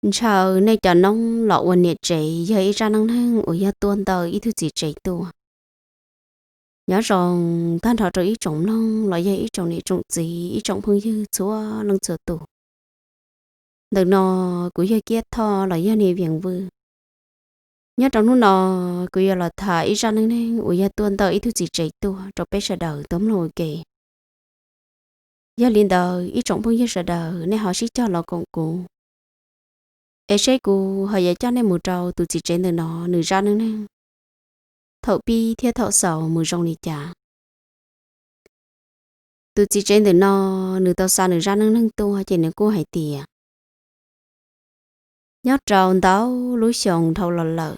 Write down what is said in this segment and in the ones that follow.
Ntshaw nej cov noob los ua niam tsev yog ib zaj neej neeg uas yog tuaj ntawm ib tug txiv tsev tuaj. Nyob zoo tag nrho rau ib tsoom mloog los yog ib tsoom niam tsoom txiv ib tsoom phooj ywg txhua leej txhua tus. Ntawm no kuv yog Kiab Thoj los yog Niam Vias Vwj. Nyob rau hnub no kuv yuav los tham ib zaj neej neeg uas yog tuaj ntawm ib tug txiv tsev tuaj rau peb sawv daws tau mloog ua ke. Yog li ntawd ib tsoom phooj ywg sawv daws nej ho sib cog los koom kuv, es seb kuv ho yuav coj nej mus rau tus txiv tsev ntawm no nws zaj neej neeg thaum pib thiab thaum xaus mus zoo li cas. Tus txiv tsev ntawm no nws tau xa nws zaj neej neeg tuaj ces nws kuj hais tias, nyob rau ntau lub xyoo dhau los lawm,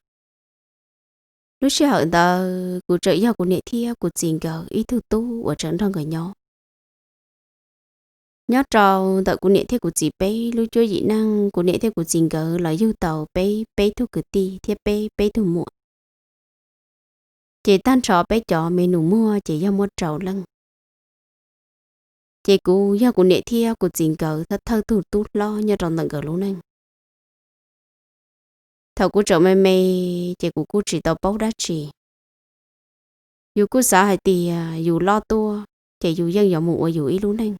lub sij hawm ntawd kuv tseem yog kuv niam thiab kuv txiv nkawd ib tug tub uas tseem nrog nkawd nyob. Nyob rau ntawm kuv niam thiab kuv txiv peb lub cuab yim neej, kuv niam thiab kuv txiv nkawd los yug tau peb peb tug kwv tij thiab peb peb tug muam. Ces tag nrho peb cov me nus muag ces yog muaj rau leej. Ces kuv yog kuv niam thiab kuv txiv nkawd thawj thawj tug tub hlob nyob rau ntawm nkawd lub neej. Thaum kuv tseem me me ces kuv kuj tsis tau paub dab tsi. Yus kuj xav hais tias yus loj tuaj ces yus yeej yuav mus ua yus ib lub neej.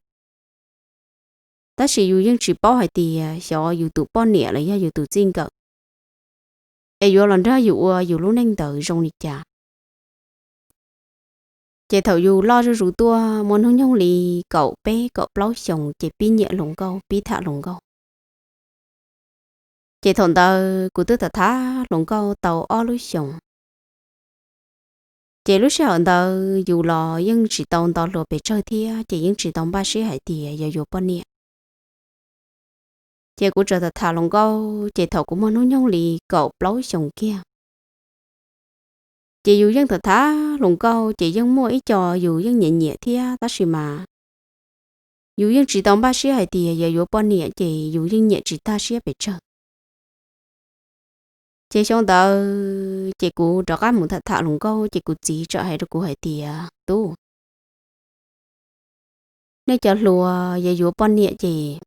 Tab sis yus yeej tsis paub hais tias xyov yus tus poj niam los yog yus tus txij nkawm es yuav los nrog yus ua yus lub neej ntawd zoo li cas. Ces thaum yus loj zuj zus tuaj muaj hnub nyoog li kaum peb kaum plaub xyoos ces pib nyiam hluas nkauj pib tham hluas nkauj. Ces thaum ntawd kuv twb tham tham hluas nkauj tau ob lub xyoos. Ces lub sij hawm ntawd yus los yeej tsis tau nto hluas pes tsawg thiab ces yeej tsis tau npaj siab hais tias yog yuav poj niam. Ces kuv tseem tham tham hluas nkauj ces thaum kuv muaj hnub nyoog li kaum plaub xyoos kiag, ces yus yeej tham tham hluas nkauj ces yeej muaj ib co yus yeej nyiam nyiam thiab tab sis mas yus yeej tsis tau npaj siab hais tias yog yuav poj niam ces yus yeej nyiam tsis tag siab pes tsawg. Ces xyoo ntawd ces kuv rov qab mus tham tham hluas nkauj ces kuv txiv txawm hais rau kuv hais tias, tub, nej cov hluas yog yuav poj niam ces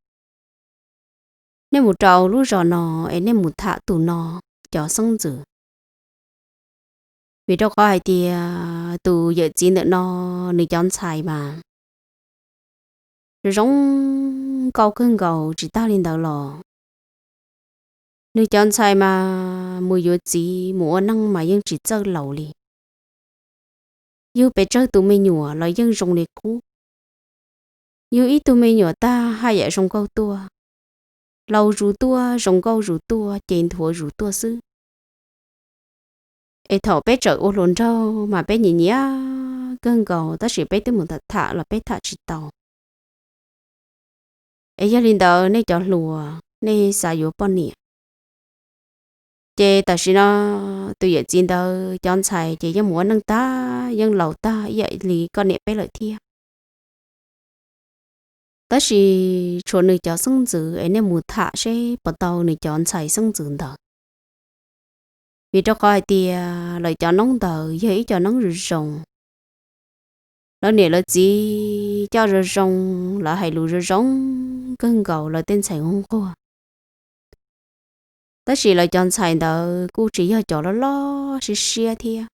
nej mus rau lub zos no es nej mus tham tus no cov xeeb ntxwv. Vim rau qhov hais tias tus yawm txiv ntawm no nws cov ntxhais mas zoo zoo nkauj kawg nkaus, tsis tag li ntawd los nws cov ntxhais mas mus yuav txiv mus ua neej mas yeej tsis txawj laus li. Yug pes tsawg tus me nyuam los yeej zoo li qub. Yug ib tug me nyuam tag haj yam zoo nkauj tuaj, laus zus tuaj, zoo nkauj zus tuaj, ces nthuav zus tuaj xwb. Es thaum peb tseem ua hluas nraug mas peb nyiam nyiam kawg nkaus tab sis peb twb mus tham tham los peb tham tsis tau. Es yog li ntawd nej cov hluas nej xav yuav poj niam, ces tam sim no tus yawm txiv ntawd cov ntxhais ces yeej mus ua neej tag yeej laus tag ib yam li koj niam peb lawm thiab. Tab sis tshuav nws cov xeeb ntxwv es nej mus tham seb puas tau nws cov ntxhais xeeb ntxwv ntawd. Vim rau qhov hais tias lawv cov noob ntawd yog ib co noob zoo zoo, lawv niam lawv txiv coj zoo zoo, lawv hais lus zoo zoo kawg nkaus, lawv tej ntxhais nquag nquag. Tab sis lawv cov ntxhais ntawd kuj tsis yog cov loj loj siab siab thiab.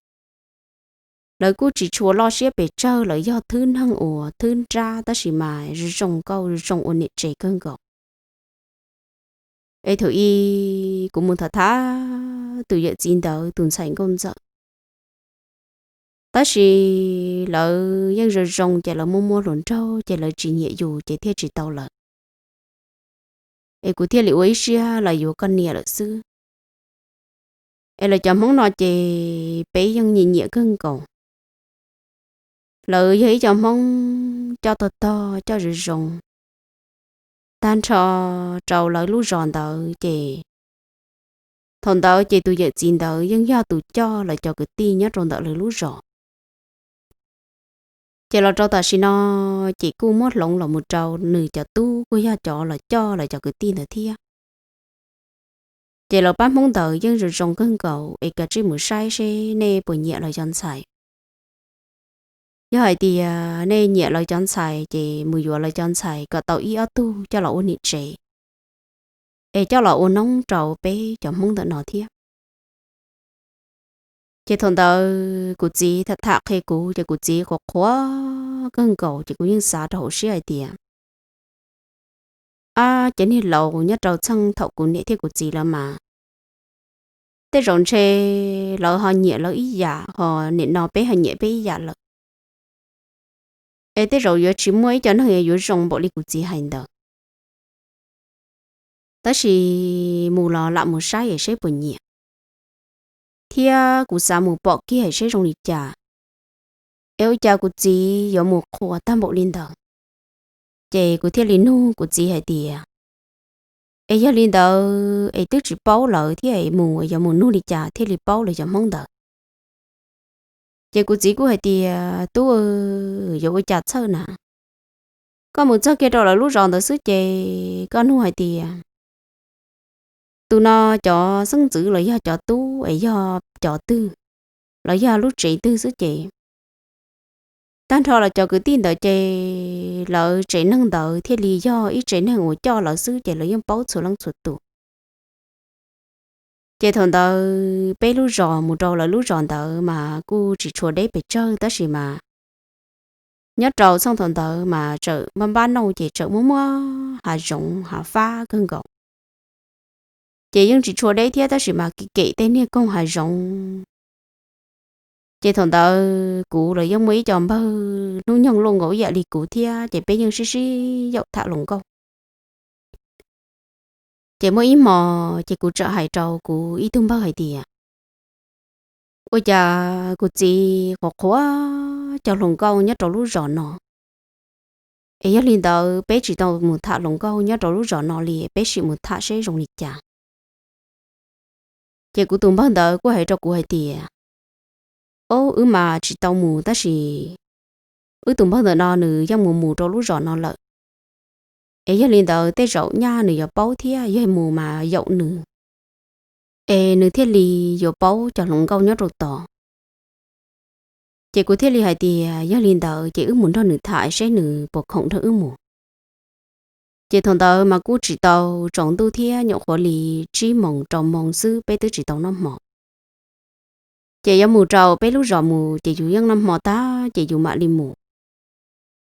Lawv kuj tsis tshua loj siab pes tsawg, lawv yog thwb neeg uas thwb nrab tab sis mas zoo zoo nkauj zoo zoo ua niam tsev kawg nkaus. Es thaum ub kuv mus tham tham tus yawm txiv ntawd tus ntxhais nkauj ntxawm, tab sis lawv yeej zoo zoo ces lawv muaj muaj hluas nraug ces lawv tsis nyiam yus ces thiaj tsis tau lawv. Es kuv thiaj li ua ib siab los yuav koj niam lawm xwb. Es lawv cov Hmoob no ces peb yeej nyiam nyiam kawg nkaus. Lawv yog ib co Hmoob coj tog tog coj zoo zoo, tag nrho rau lawv lub zos ntawd ces thaum ntawd ces tus yawm txiv ntawd yeej yog tus coj lawv cov kwv tij nyob rau ntawm lawv lub zos. Ces los rau tam sim no ces kuj muab hloov los mus rau nws cov tub kuj yog cov los coj lawv cov kwv tij ntawd thiab. Ces lawv pab Hmoob ntawd yeej zoo zoo kawg nkaus es kav tsij mus saib seb nej puas nyiam lawv cov ntxhais. Yog hais tias nej nyiam lawv cov ntxhais ces mus yuav lawv cov ntxhais kom tau ib ob tug coj los ua niam tsev. es coj los ua noob rau peb cov Hmoob ntawm no thiab. Ces thaum ntawd kuv txiv tham tham qhia kuv ces kuv txiv qhuav qhuav kawg nkaus ces kuv yeej xav rau hauv siab hais tias, ab, cov niag laus nyob rau txheej thaum kuv niam thiab kuv txiv lawv mas tej zaum ntshe lawv ho nyiam lawv ib yam, ho nim no peb ho nyiam peb ib yam lawm, es tej zaum yuav tsis muaj ib co neeg yuav zoo npaum li kuv txiv hais ntawd. Tab sis mus los lam mus saib es seb puas nyiam, thiab kuv xav mus pom kiag seb zoo li cas, es ua cas kuv txiv yuav mus qhuas tag npaum li ntawd. Ces kuv thiaj li nug kuv txiv hais tias, es yog li ntawd es twb tsis paub lawv thiab es mus yuav mus nug li cas thiaj li paub lawv cov Hmoob ntawd? Ces kuv txiv kuj hais tias, tub, yuav ua cas txhawj na, koj mus txog kiag rau lawv lub zos ntawd xwb ces koj nug hais tias tus no cov xeeb ntxwv los yog cov tub es yog cov twg, los yog lub tsev twg xwb ces tag nrho los cov kwv tij ntawd ces lawv tsev neeg ntawd thiaj li yog ib tsev neeg uas coj lawv xwb ces lawv yeej paub txhua leej txhua tus. Ces thaum ntawd peb lub zos mus rau lawv lub zos ntawd mas kuj tsis tshua deb pes tsawg tab sis mas nyob rau txheej thaum ntawd mas tseem npab npab nauj ces tseem muaj muaj hav zoov hav fab kawg nkaus. Ces yeej tsis tshua deb thiab tab sis mas kem kem tej niag koog hav zoov. Ces thaum ntawd kuv los yeej muaj ib co npawg hnub nyoog luaj nkaus ib yam li kuv thiab ces peb yeej sib sib yaum tham hluas nkauj. Ces muaj ib hmo ces kuv txawm hais rau kuv ib tug npawg hais tias, ua cas kuv txiv qhuav qhuav cov hluas nkauj nyob rau lub zos no, es yog li ntawd peb tsis tau mus tham hluas nkauj nyob rau lub zos no li, peb sim mus tham seb zoo li cas. Ces kuv tus npawg ntawd kuj hais rau kuv hais tias, ob, wb mas tsis tau mus tab sis wb tus npawg ntawm no nws yeej mus mus rau lub zos no lawm, es yog li ntawd tej zaum nyaj nws yuav paub thiab yog mus mas yaum nws, es nws thiaj li yuav paub cov hluas nkauj nyob rau tod. Ces kuv thiaj li hais tias yog li ntawd ces wb mus nrog nws tham seb nws puas khoom nrog wb mus. Ces thaum ntawd mas kuj tsis tau tsaus ntuj thiab, nyuam qhuav li tsib moos rau moos xwb peb twb tsis tau noj hmo. Ces yuav mus rau peb lub zos mus ces yus yeej noj hmo tag ces yus mam li mus,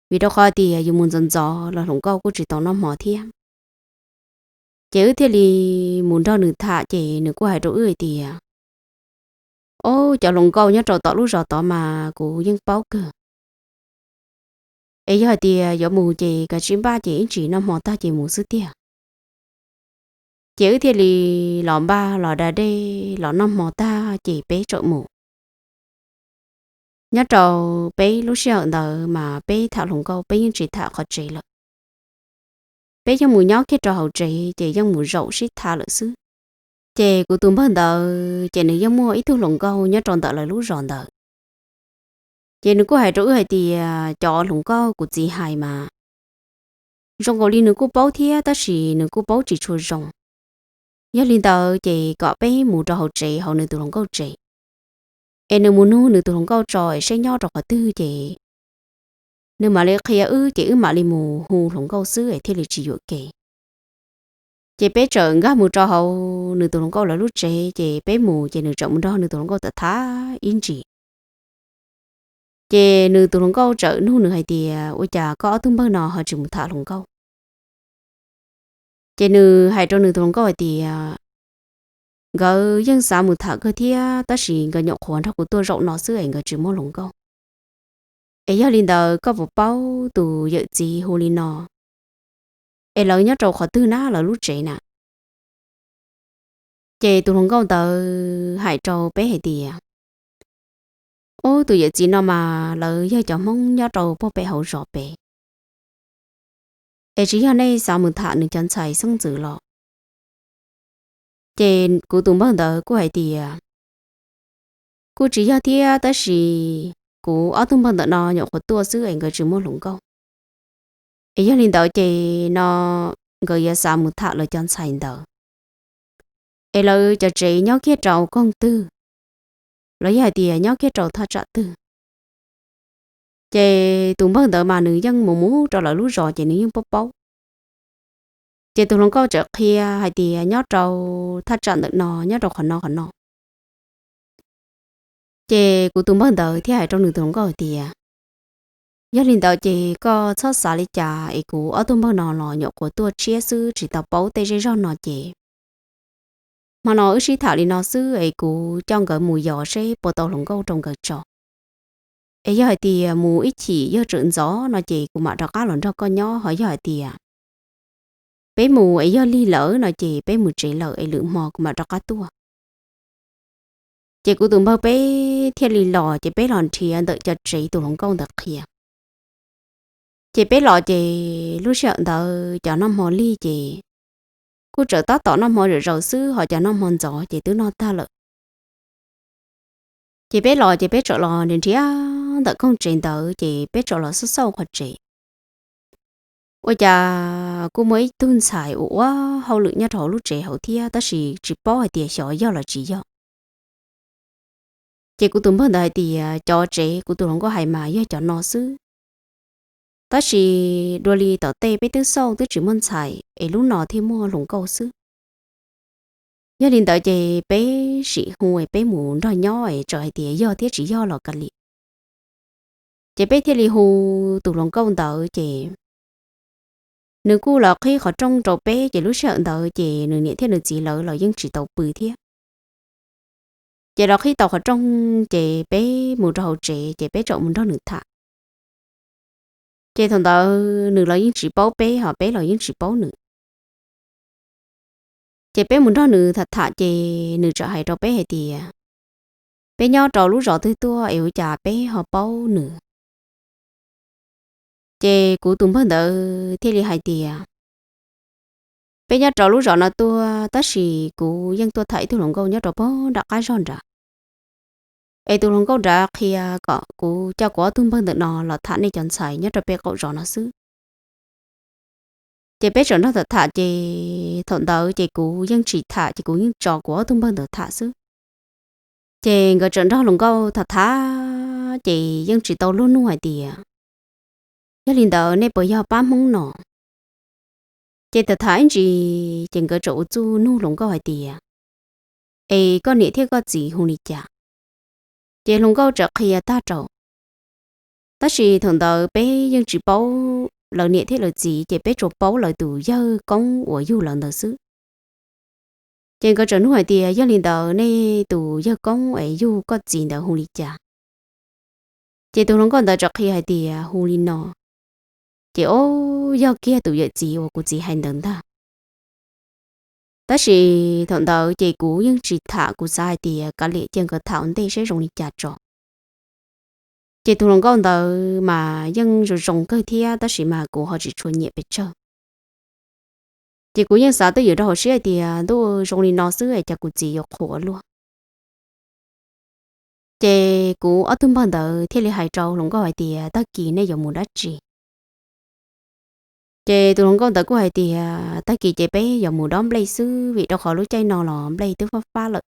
vim rau qhov tias yus mus ntxov ntxov los hluas nkauj kuj tsis tau noj hmo thiab. Ces wb thiaj li mus nrog nws tham ces nws kuj hais rau wb hais tias, ob, cov hluas nkauj nyob rau tom lub zos tod mas kuv yeej paub kawg, es yog hais tias yuav mus ces kav tsij npaj ces ib tsam noj hmo tag ces mus xwb tiag. Ces wb thiaj li los npaj los da dej los noj hmo tag ces peb txawm mus. Nyob rau peb lub sij hawm ntawd mas peb tham hluas nkauj peb yeej tsis tham qhov tsev lawm. Peb yeej mus nyob kiag rau hauv tsev ces yeej mus zaum sib tham lawm xwb. Ces kuv tus npawg ntawd ces nws yeej muaj ib tug hluas nkauj nyob rau ntawm lawv lub zos ntawd. Ces nws kuj hais rau wb hais tias cov hluas nkauj kuv txiv hais mas zoo nkaus li nws kuj paub thiab tab sis nws kuj paub tsis tshua zoo. Yog li ntawd ces kom peb mus rau hauv tsev hauv nws tus hluas nkauj tsev, es nws mus nug nws tus hluas nkauj tso es seb nyob rau qhov twg ces nws mam li qhia wb ces wb mam li mus hu hluas nkauj xwb es thiaj li tsis yuam kev. Ces peb txawm nkag mus rau hauv nws tus hluas nkauj lawv lub tsev ces peb mus ces nws txawm mus nrog nws tus hluas nkauj tham tham ib ntsis. Ces nws tus hluas nkauj txawm nug nws hais tias ua cas koj ob tug npawg no ho tsis mus tham hluas nkauj? Ces nws hais rau nws tus hluas nkauj hais tias nkawd yeej xav mus tham kawg thiab tab sis nkawd nyuam qhuav nrog kuv tuaj zaum no xwb es nkawd tsis muaj hluas nkauj. Es yog li ntawd koj puas paub tus yawm txiv hu li no, es lawv nyob rau qhov twg na lawv lub tsev na? Ces tus hluas nkauj ntawd hais rau peb hais tias, ub, tus yawm txiv no mas lawv yog cov Hmoob nyob rau puag pem hauv zos pem, es tsis yog nej xav mus tham nws cov ntxhais xeeb ntxwv los? Ces kuv tus npawg ntawd kuj hais tias, kuj tsis yog thiab tab sis kuv ob tug npawg ntawm no nyuam qhuav tuaj xwb es nkawd tsis muaj hluas nkauj. Es yog li ntawd ces no nkawd yuav xav mus tham lawv cov ntxhais ntawd, es lawv cov tsev nyob kiag rau koog twg, los yog hais tias nyob kiag rau thaj tsam twg? Ces tus npawg ntawd mas nws yeej mus mus rau lawv lub zos ces nws yeej paub paub. Ces tus hluas nkauj txawm qhia hais tias nyob rau thaj tsam ntawm no, nyob rau qhov no qhov no. Ces kuv tus npawg ntawd thiaj hais rau nws tus hluas nkauj hais tias, yog li ntawd ces koj txhob xav li cas es kuv ob tug npawg no los nyuam qhuav tuaj tshiab xwb tsis tau paub tej zej zog no ces hmo no wb sib tham li no xwb es kuv coj nkawd mus yos seb puas tau hluas nkauj rau nkawd tso. Es yog hais tias mus ib chim yog tseem ntxov no ces kuv mam rov qab los nrog koj nyob, ho yog hais tias peb mus es yog lig lawm no ces peb mus tsev lawm es lwm hmo kuv mam rov qab tuaj. Ces kuv tus npawg peb thiaj li los, ces peb los nrhiav ntawm cov tsev tus hluas nkauj ntawd qhia. Ces peb los ces lub sij hawm ntawd cov noj hmo lig ces kuj tseem tab tom noj hmo zom zaws xwb, ho cov noj hmo ntxov ces twb noj tag lawm. Ces peb los ces peb txawm los nrhiav ntawm koog tsev ntawd ces peb txawm los xauj xauj qhov tsev. Ua cas kuj muaj ib tug ntxhais uas ua hauj lwm nyob rau hauv lub tsev hauv thiab, tab sis tsis paub hais tias xyov yog los tsis yog. Ces kuv tus npawg ntawd hais tias cov tsev kuv tus hluas nkauj hais mas yog cov no xwb, tab sis dua li tom tej peb twb xauj twb tsis muaj ntxhais es lub no thiaj muaj hluas nkauj xwb. Yog li ntawd ces peb sim hu es peb mus nrog nyob es txawm hais tias yog thiab tsis yog los kav liam. Ces peb thiaj li hu tus hluas nkauj ntawd ces nws kuj los qhib qhov rooj rau peb, ces lub sij hawm ntawd ces nws niam thiab nws txiv lawv los yeej tsis tau pw thiab. Ces los qhib tau qhov rooj ces peb mus rau hauv tsev ces peb txawm mus nrog nws tham. Ces thaum ntawd nws los yeej tsis paub peb, ho peb los yeej tsis paub nws. Ces peb mus nrog nws tham tham ces nws txawm hais rau peb hais tias peb nyob rau lub zos twg tuaj es ua cas peb ho paub nws. Ces kuv tus npawg ntawd thiaj li hais tias peb nyob rau lub zos no tuaj, tab sis kuv yeej tuaj tham ib tug hluas nkauj nyob rau pog nram qab zog nrad, es tus hluas nkauj nrad qhia kom kuv coj kuv ob tug npawg ntawm no los tham nej cov ntxhais nyob rau peb qaum zos no xwb. Ces peb txawm nrog tham tham ces thaum ntawd ces kuv yeej tsis tham, ces kuv yeej tso kuv ob tug npawg ntawd tham xwb. Ces nkawd txawm nrog hluas nkauj tham tham ces yeej tsis tau luag nug hais tias yog li ntawd nej puas yog pab Hmoob no. Ces tham tham ib ntsis ces nkawd txawm ua txuj nug hluas nkauj hais tias es koj niam thiab koj txiv hu li cas. Ces hluas nkauj txawm qhia tag rau, tab sis thaum ntawd peb yeej tsis paub lawv niam thiab lawv txiv, ces peb tsuas paub lawv tus yawg koob uas yug lawv ntawd xwb. Ces nkawd txawm nug hais tias yog li ntawd nej tus yawg koob es yug koj txiv ntawd hu li cas. Ces tus hluas nkauj ntawd txawm qhia hais tias hu li no. Ces o, yog kiag tus yawm txiv uas kuv txiv hais ntawd ntag. Tab sis thaum ntawd ces kuv yeej tsis tham, kuv xav hais tias kav liam cia nkawd tham ua ntej saib zoo li cas tso. Ces tus hluas nkauj ntawd mas yeej zoo zoo kawg thiab, tab sis mas kuv ho tsis tshua nyiam pes tsawg. Ces kuv yeej xav twj ywm rau hauv siab hais tias ntuj, zoo li no xwb es cas kuv txiv yuav qhuas luaj. Ces kuv ob tug npawg ntawd thiaj li hais rau hluas nkauj hais tias tag kis nej yuav mus dab tsi. Ces tus hluas nkauj ntawd kuj hais tias tag kis ces peb yuav mus dob nplej xwb, vim rau qhov lub caij no los nplej twb fab fab lawm.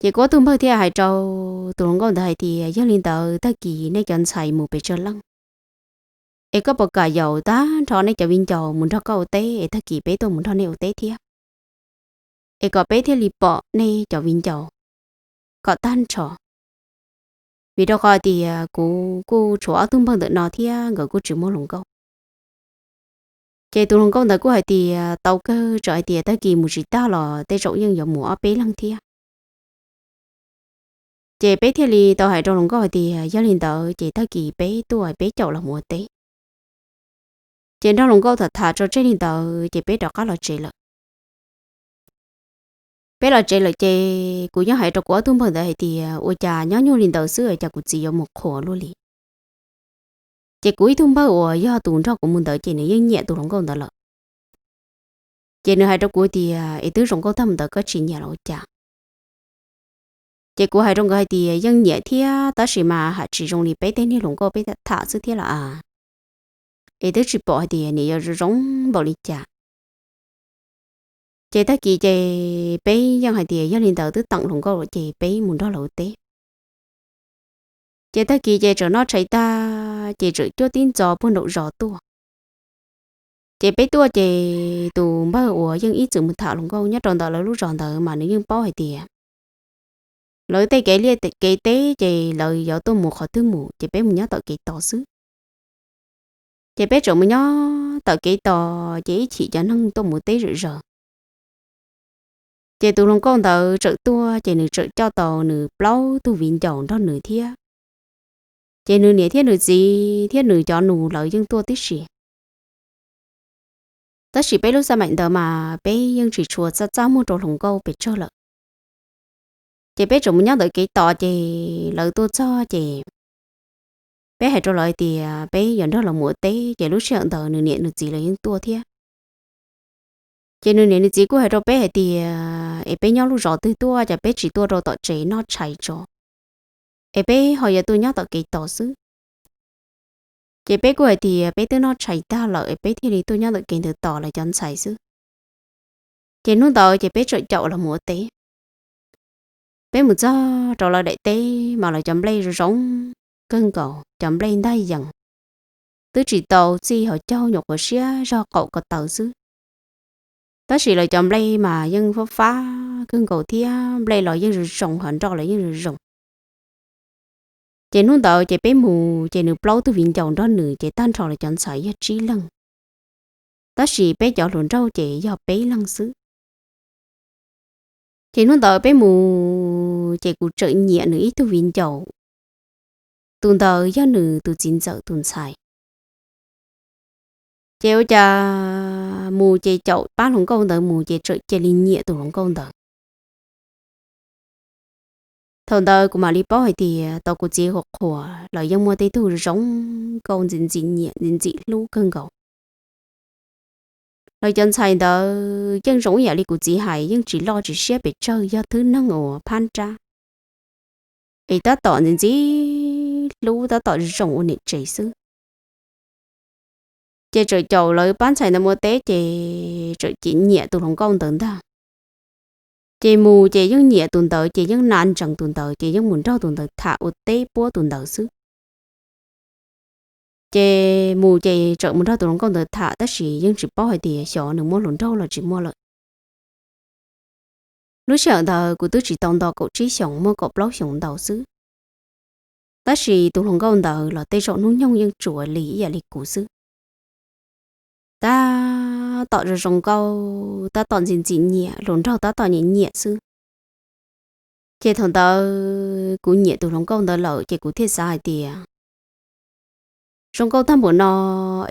Ces kuv ob tug npawg thiaj hais rau tus hluas nkauj ntawd hais tias yog li ntawd tag kis nej cov ntxhais mus pes tsawg leej, es koj puas kam yaum tag nrho nej cov viv ncaus mus nrog koj ua teb, es tag kis peb tuaj mus nrog nej ua teb thiab, es kom peb thiaj li pom nej cov viv ncaus kom tag nrho. Vim rau qhov tias kuv kuj tshuav ob tug npawg ntawm no thiab nkawd kuj tsis muaj hluas nkauj. Ces tus hluas nkauj ntawd kuj hais tias tau kawg, txawm hais tias tag kis mus tsis tag los tej zaum yeej yuav mus ob peb leeg thiab. Ces peb thiaj li tau hais rau hluas nkauj hais tias yog li ntawd ces tag kis peb tuaj peb caum los mus ua teb. Ces nrog hluas nkauj tham tham tso tseg li ntawd ces peb rov qab los tsev lawm. Peb los tsev lawm ces kuv yeej hais rau kuv ob tug npawg ntawd hais tias ua cas nyob nyuag li ntawd xwb es cas kuv txiv yuav mus qhuas luaj li. Ces kuv ib tug npawg uas yog tus nrog kuv mus ntawd ces nws yeej nyiam tus hluas nkauj ntawd lawm. Ces nws hais rau kuv tias es twb zoo nkauj tag mus ntawd koj tsis nyiam los ua cas. Ces kuv hais rau nkawd hais tias yeej nyiam thiab, tab sis mas ham tsis zoo li peb tej niag hluas nkauj peb tham xwb thiab los as, es twb tsis pom hais tias nws yuav zoo npaum li cas. Ces tag kis ces peb yeej hais tias yog li ntawd twb teem hluas nkauj ces peb mus nrog lawv ua teb. Ces tag kis ces txawm noj tshais tag ces txawm cuab tib ntxo puag nraum zos tuaj. Ces peb tuaj ces tus npawg uas yeej ib txwm mus tham hluas nkauj nyob rau ntawm lawv lub zos ntawd mas nws yeej paub hais tias lawv tej kev liaj kev teb ces lawv yuav tuaj mus qhov twg mus, ces peb mus nyob tom kev tos xwb. Ces peb txawm mus nyob tom kev tos ces ib chim cov neeg tuaj mus teb zom zaws. Ces tus hluas nkauj ntawd txawm tuaj ces nws txawm coj tau nws plaub tug viv ncaus nrog nws thiab. Ces nws niam thiab nws txiv thiab nws cov nus lawv yeej tuaj tib si. Tab sis peb lub xab maim ntawd mas peb yeej tsis tshua txaj txaj muag rau hluas nkauj pes tsawg lawm. Ces peb txawm mus nyob ntawm kev tos ces lawv tuaj txog ces peb hais rau lawv hais tias peb yuav nrog lawv mus ua teb, ces lub sij hawm ntawd nws niam nws txiv lawv yeej tuaj thiab. Ces nws niam nws txiv kuj hais rau peb hais tias es peb nyob lub zos twg tuaj ces peb tsis tuaj rau tom tsev noj tshais tso, es peb ho yuav tuaj nyob tom kev tos xwb. Ces peb kuj hais tias peb twb noj tshais tag lawm es peb thiaj li tuaj nyob ntawm kev ntawd tos lawv cov ntxhais xwb. Ces hnub ntawd ces peb txawm caum los mus ua teb. Peb mus txog rau lawv daim teb mas lawv cov nplej zoo zoo kawg nkaus, cov nplej ntaj yees, twb tsis tau txij hauv caug, nyuam qhuav siab zog qaum ko taw xwb. Tab sis lawv cov nplej mas yeej fab fab kawg nkaus thiab nplej los yeej zoo zoo, hos nroj los yeej zoo zoo. Ces hnub ntawd ces peb mus ces nws plaub tug viv ncaus nrog nws ces tag nrho lawv cov ntxhais yog tsib leeg, tab sis peb cov hluas nraug ces yog peb leeg xwb. Ces hnub ntawd peb mus ces kuv txawm nyiam nws ib tug viv ncaus, tus ntawd yog nws tus txiv ntxawm tus ntxhais. Ces ua cas mus ces caum pab hluas nkauj ntawd mus ces txawm cia li nyiam tus hluas nkauj ntawd. Thaum ntawd kuv mam li paub hais tias tau kuv txiv qhuas qhuas los yeej muaj tej tug zoo nkauj ntxim ntxim nyiam ntxim ntxim hlub kawg nkaus. Lawv cov ntxhais ntawd yeej zoo ib yam li kuv txiv hais, yeej tsis loj tsis siab pes tsawg, yog thwb neeg uas phab nrab, es tab tom ntxim ntxim hlub tab tom zoo ua niam tsev xwb. Ces txawm caum lawv pab ntxhais ntawd mus ua teb ces txawm cia nyiam tus hluas nkauj ntawd ntag. Ces mus ces yeej nyiam tus ntawd ces yeej na ntsees tus ntawd ces yeej mus nrog tus ntawd tham ua teb puab tus ntawd xwb. Ces mus ces txawm mus nrog tus hluas nkauj ntawd tham tab sis yeej tsis paub hais tias xyov nws muaj hluas nraug los tsis muaj lawm. Lub sij hawm ntawd kuv twb tsis tau nto kaum tsib xyoos, muaj kaum plaub xyoos ntau xwb. Tab sis tus hluas nkauj ntawd los tej zaum hnub nyoog yeej tsuas li ib yam li kuv xwb. Tab tom zoo zoo nkauj, tab tom ntxim ntxim nyiam, hluas nraug tab tom nyiam nyiam xwb. Ces thaum ntawd kuv nyiam tus hluas nkauj ntawd lawm ces kuv thiaj xav hais tias zoo nkauj tag npaum no,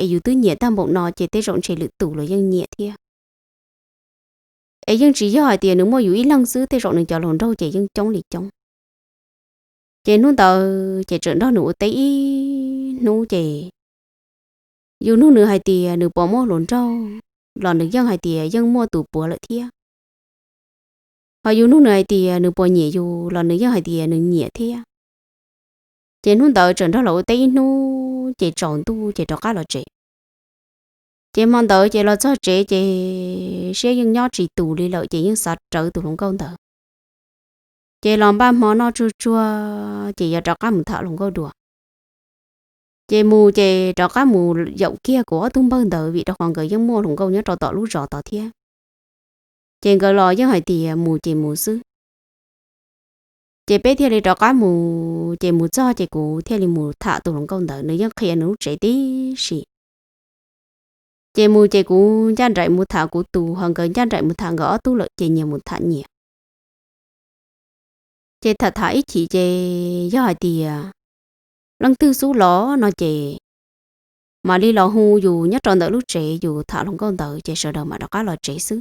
es yus twb nyiam tag npaum no ces tej zaum ntshe lwm tus los yeej nyiam thiab. Es yeej tsis yog hais tias nws muaj yus ib leeg xwb, tej zaum nws cov hluas nraug ces yeej coob li coob. Ces hnub ntawd ces txawm nrog nws ua teb ib hnub ces yus nug nws hais tias nws puas muaj hluas nraug los nws yeej hais tias yeej muaj tus puav lawm thiab. Hos yus nug nws hais tias nws puas nyiam yus los nws yeej hais tias nws nyiam thiab. Ces hnub ntawd txawm nrog lawv ua teb ib hnub ces tsaus ntuj ces rov qab los tsev. Ces hmo ntawd ces los txog tsev ces siab yeej nyob tsis tus li lawm ces yeej xav rawv tus hluas nkauj ntawd. Ces los npaj hmo noj tsuag tsuag ces yuav rov qab mus tham hluas nkauj dua. Ces mus ces rov qab mus yaum kiag kuv ob tug npawg ntawd vim rau qhov nkawd yeej muaj hluas nkauj nyob rau tom lub zos tod thiab. Ces nkawd los yeej hais tias mus ces mus xwb. Ces peb thiaj li rov qab mus, ces mus txog ces kuv thiaj li mus tham tus hluas nkauj ntawd, nws yeej qhia nws lub tsev tib si. Ces mus ces kuv ncaj nraim mus tham kuv tus, ho nkawd ncaj nraim mus tham nkawd ob tug lawm ces nyias mus tham nyias. Ces tham tham ib chim ces yog hais tias leej twg xub los no ces mam li los hu yus nyob rau ntawm lub tsev yus tham hluas nkauj ntawd ces sawv daws mam rov qab los tsev xwb.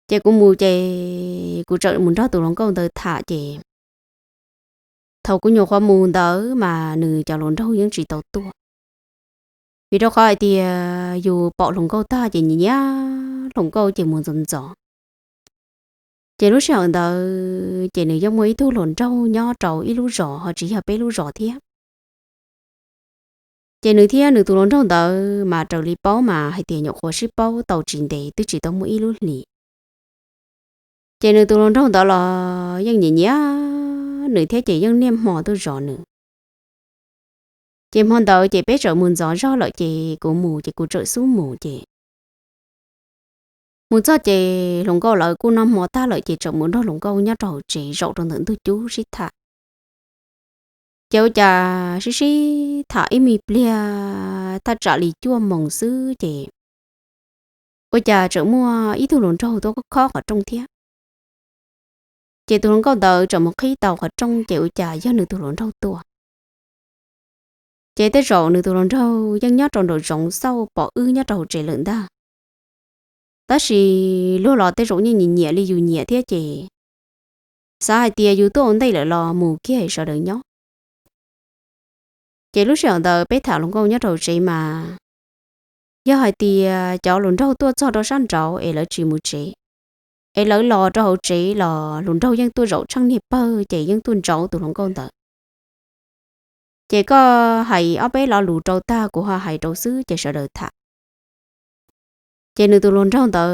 Ces kuv mus ces kuv txawm mus nrog tus hluas nkauj ntawd tham ces thaum kuv nyuam qhuav mus ntawd mas nws cov hluas nraug yeej tsis tau tuaj. Vim rau qhov hais tias yus pom hluas nkauj tag ces nyiam nyiam hluas nkauj ces mus ntxov ntxov. Ces lub sij hawm ntawd ces nws yeej muaj ib tug hluas nraug nyob rau ib lub zos ho tsis yog peb lub zos thiab. Ces nws thiab nws tus hluas nraug ntawd mas raws li paub mas hais tias nyuam qhuav sib paub tau tsis ntev twb tsis tau muaj ib lub hlis. Ces nws tus hluas nraug ntawd los yeej nyiam nyiam nws thiab ces yeej niaj hmo tuaj zov nws. Ces hmo ntawd ces peb txawm mus ntxov zog lawm ces kuv mus ces kuv txawm xub mus ces mus txog ces hluas nkauj lawv kuj noj hmo tag lawm ces txawm mus nrog hluas nkauj nyob rau hauv tsev zaum rau ntawm ntug cub sib tham. Ces ua cas sib sib tham ib me pliag thaj tsam li cuaj moos xwb ces ua cas txawm muaj ib tug hluas nraug tuaj khob khob qhov rooj thiab. Ces tus hluas nkauj ntawd txawm mus qhib tau qhov rooj ces ua cas yog nws tus hluas nraug tuaj. Ces tej zaum nws tus hluas nraug yeej nyob rau nraum zoov xauj pom wb nyob rau hauv tsev lawm ntag. Tab sis luag los tej zaum yeej nyiam nyiam li yus nyiam thiab ces xav hais tias yus tuaj ua ntej lawm los mus kiag sawv daws nyob. Ces lub sij hawm ntawd peb tham hluas nkauj nyob rau hauv tsev mas yog hais tias cov hluas nraug tuaj txog rau sab nraud es lawv tsis mus tsev, es lawv los rau hauv tsev los hluas nraug yeej tuaj zaum tsheej niag pawg ces yeej tuaj ntsauv tus hluas nkauj ntawd. Ces koj hais ob peb lo lus rau tag kuv ho hais rau xwb ces sawv daws tham. Ces nws tus hluas nraug ntawd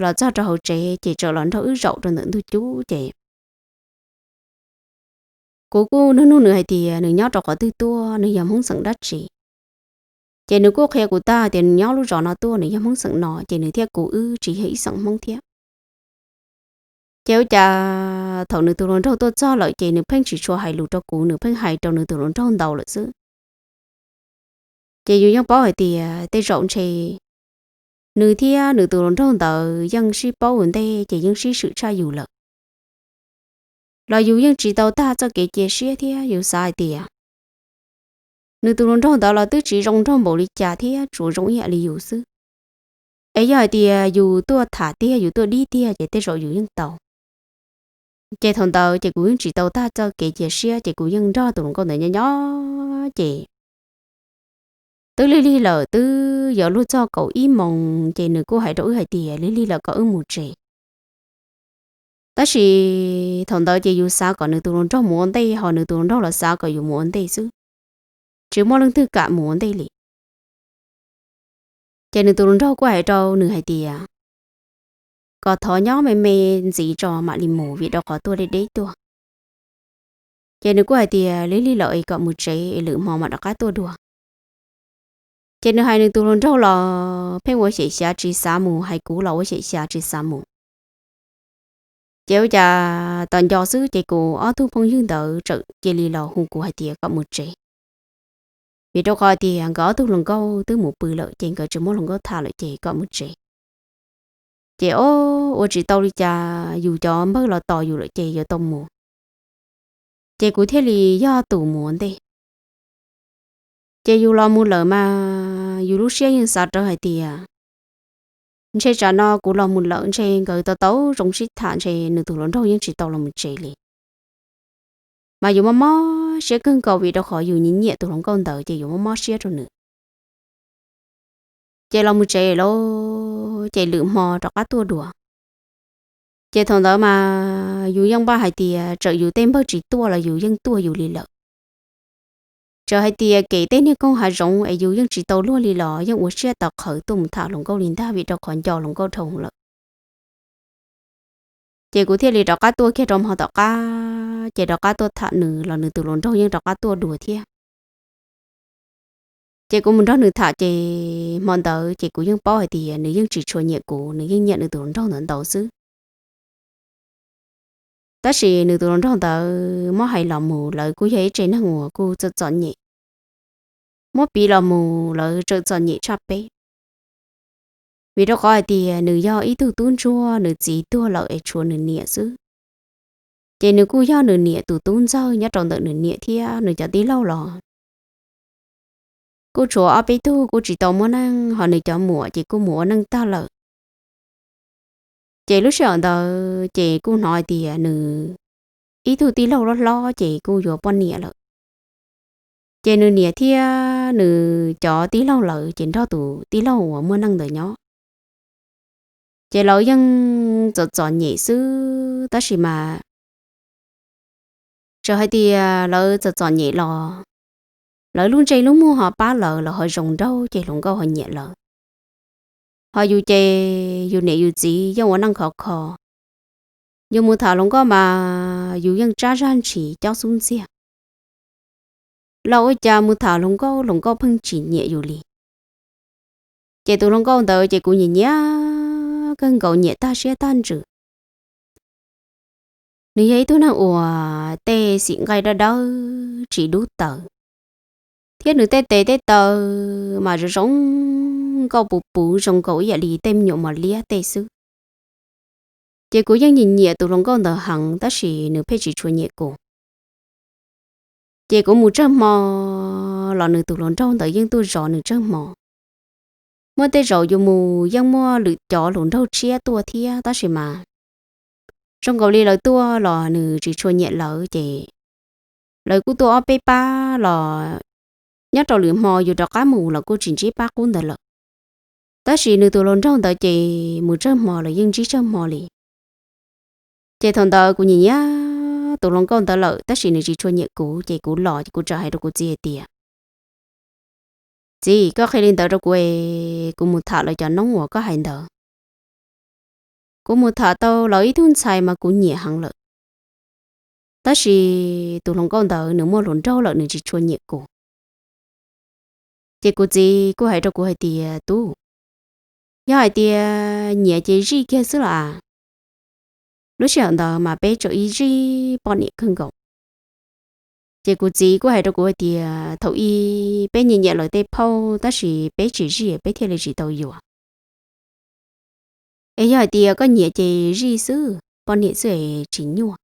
los txog rau hauv tsev ces txawm los nrog wb zaum rau ntawm ntug cub ces kuv kuj nug nug nws hais tias nws nyob rau qhov twg tuaj, nws yog Hmoob xeem dab tsi. Ces nws kuj qhia kuv tag tias nws nyob lub zos no tuaj, nws yog Hmoob xeem no, ces nws thiab kuv wb tsis yog ib xeem Hmoob thiab. Ces ua cas thaum nws tus hluas nraug tuaj txog lawm ces nws pheej tsis tshua hais lus rau kuv, nws pheej hais rau nws tus hluas nraug ntau lawm xwb. Ces yus yeej paub hais tias tej zaum ntshe nws thiab nws tus hluas nraug ntawd yeej sib paub ua ntej ces yeej sib swm tshaj yus lawm. Los yus yeej tsis tau tag txoj kev cia siab thiab yus xav hais tias nws tus hluas nraug ntawd los twb tsis zoo nraug npaum li cas thiab tsuas zoo ib yam li yus xwb. Es yog hais tias yus tuaj tham tiag yus tuaj dib tiag ces tej zaum yus yeej tau. Ces thaum ntawd ces kuv yeej tsis tau tag txoj kev cia siab ces kuv yeej nrog tus hluas nkauj ntawd nyob nyob ces twb lig lig lawm twb yuav luag txog kaum ib moos ces nws kuj hais rau wb hais tias lig lig lawm kom wb mus tsev. Tab sis thaum ntawd ces yus xav kom nws tus hluas nraug mus ua ntej ho nws tus hluas nraug los xav kom yus mus ua ntej xwb, tsis muaj leej twg kam mus ua ntej li. Ces nws tus hluas nraug kuj hais rau nws hais tias kom thov nyob me me ntxiv tso mam li mus vim rau qhov tuaj deb deb tuaj. Ces nws kuj hais tias lig lig lawm es kom mus tsev es lwm hmo mam rov qab tuaj dua. Ces nws hais nws tus hluas nraug los pheej ua xyem xyav tsis xav mus, hais kuv los ua xyem xyav tsis xav mus. Ces ua cas tos nco xwb ces kuv ob tug phooj ywg ntawd txawm cia li los hu kuv hais tias kom mus tsev, vim rau qhov tias nkawd ob tug hluas nkauj twb mus pw lawm ces nkawd tsis muaj hluas nkauj tham lawm ces kom mus tsev. Ces o, ua tsis tau li cas, yus cov npawg los tos yus lawm ces yuav tau mus. Ces kuv thiaj li yog tus mus ua ntej. Ces yus los mus lawm mas yus lub siab yeej xav rawv hais tias ntshe tsam no kuv los mus lawm ntshe nkawd tau tau zoo sib tham ntshe nws tus hluas nraug yeej tsis tau los mus tsev li. Mas yus mob mob siab kawg nkaus vim rau qhov yus nyiam nyiam tus hluas nkauj ntawd ces yus mob mob siab rau nws. Ces los mus tsev lawm ces lwm hmo rov qab tuaj dua. Ces thaum ntawd mas yus yeej npaj hais tias txawm yus tej npawg tsis tuaj los yus yeej tuaj yus li lawm. Txawm hais tias kev tej niag koog hav zoov es yus yeej tsis tau luag li los yeej ua siab tau qhawv tuaj mus tham hluas nkauj li ntag vim rau qhov nco hluas nkauj dhau lawm. Ces kuv thiaj li rov qab tuaj kiag rau hmo tom qab, ces rov qab tuaj tham nws los nws tus hluas nraug yeej rov qab tuaj dua thiab. Ces kuv mus nrog nws tham ces hmo ntawd ces kuv yeej paub hais tias nws yeej tsis tshua nyiam kuv, nws yeej nyiam nws tus hluas nraug ntawd ntau xwb. Tab sis nws tus hluas nraug ntawd muab hais los mus lawv kuj yog ib tsev neeg uas kuj txom txom nyem, muab piv los mus lawv txawm txom nyem tshaj peb. Vim rau qhov hais tias nws yog ib tug tub ntsuag, nws txiv tuag lawm es tshuav nws niam xwb. Ces nws kuj yog nws niam tus tub ntxawg nyob rau ntawm nws niam thiab nws cov tij laug los kuj tshuav ob peb tug kuj tsis tau muaj neej, ho nws cov muam ces kuj mus ua neej tag lawm. Ces lub sij hawm ntawd ces kuj hnov hais tias nws ib tug tij laug hlob hlob ces kuj yuav poj niam lawm. Ces nws niam thiab nws cov tij laug lawv ces nrog tus tij laug uas muaj neej ntawd nyob. Ces lawv yeej txom txom nyem xwb tab sis mas txawm hais tias lawv txom txom nyem los lawv lub ntsej lub muag ho pab lawv, lawv ho zoo nraug ces hluas nkauj ho nyiam lawv. Ho yus ces yus niam yus txiv yeej ua neej khov kho, yus mus tham hluas nkauj mas yus yeej tsab zaj ntshis cob xub ntxiag. los ua cas mus tham hluas nkauj, hluas nkauj pheej tsis nyiam yus li. Ces tus hluas nkauj ntawd ces kuv nyiam nyiam kawg nkaus, nyiam tag siab tag ntsws. Nws yog ib tug neeg uas tej xim nqaij dawb dawb tsis dub taws, thiab nws tej tes tej taw mas zoo zoo nkauj puv puv, zoo nkaus ib yam li tej me nyuam mos liab tej xwb. Ces kuv yeej nyiam nyiam tus hluas nkauj ntawd heev, tab sis nws pheej tsis tshua nyiam kuv. Ces kuv mus tsawg hmo los nws tus hluas nraug ntawd yeej tuaj zov nws tsawg hmo. Muaj tej zaum yus mus yeej muaj lwm cov hluas nraug tshiab tuaj thiab, tab sis mas zoo nkaus li lawv tuaj los nws tsis tshua nyiam lawv, ces lawv kuj tuaj ob peb pab los nyob rau lwm hmo yus rov qab mus los kuj tsis ntsib pab qub ntawd lawm. Tab sis nws tus hluas nraug ntawd ces mus tsawg hmo los yeej ntsib tsawg hmo li. Ces thaum ntawd kuv nyiam nyiam tus hluas nkauj ntawd lawm, tab sis nws tsis tshua nyiam kuv, ces kuv los ces kuv txawm hais rau kuv txiv hais tias, Txiv, koj qhia li ntawd rau kuv es kuv mus tham lawv cov noob uas koj hais ntawd. Kuv mus tham tau lawv ib tug ntxhais mas kuv nyiam heev lawm, tab sis tus hluas nkauj ntawd nws muaj hluas nraug lawm, nws tsis tshua nyiam kuv. Ces kuv txiv kuj hais rau kuv hais tias, Tub, yog hais tias nyiam ces zij kiag xwb los as. Lub sij hawm ntawd mas peb tseem ib zij poj niam kawg nkaus. Ces kuv txiv kuj hais rau kuv hais tias, Thaum ub peb nyiam nyiam lawv tej phauj, tab sis peb tsis zij peb thiaj li tsis tau yuav. Es yog hais tias koj nyiam ces zij xwb, poj niam xwb es tsis nyuaj.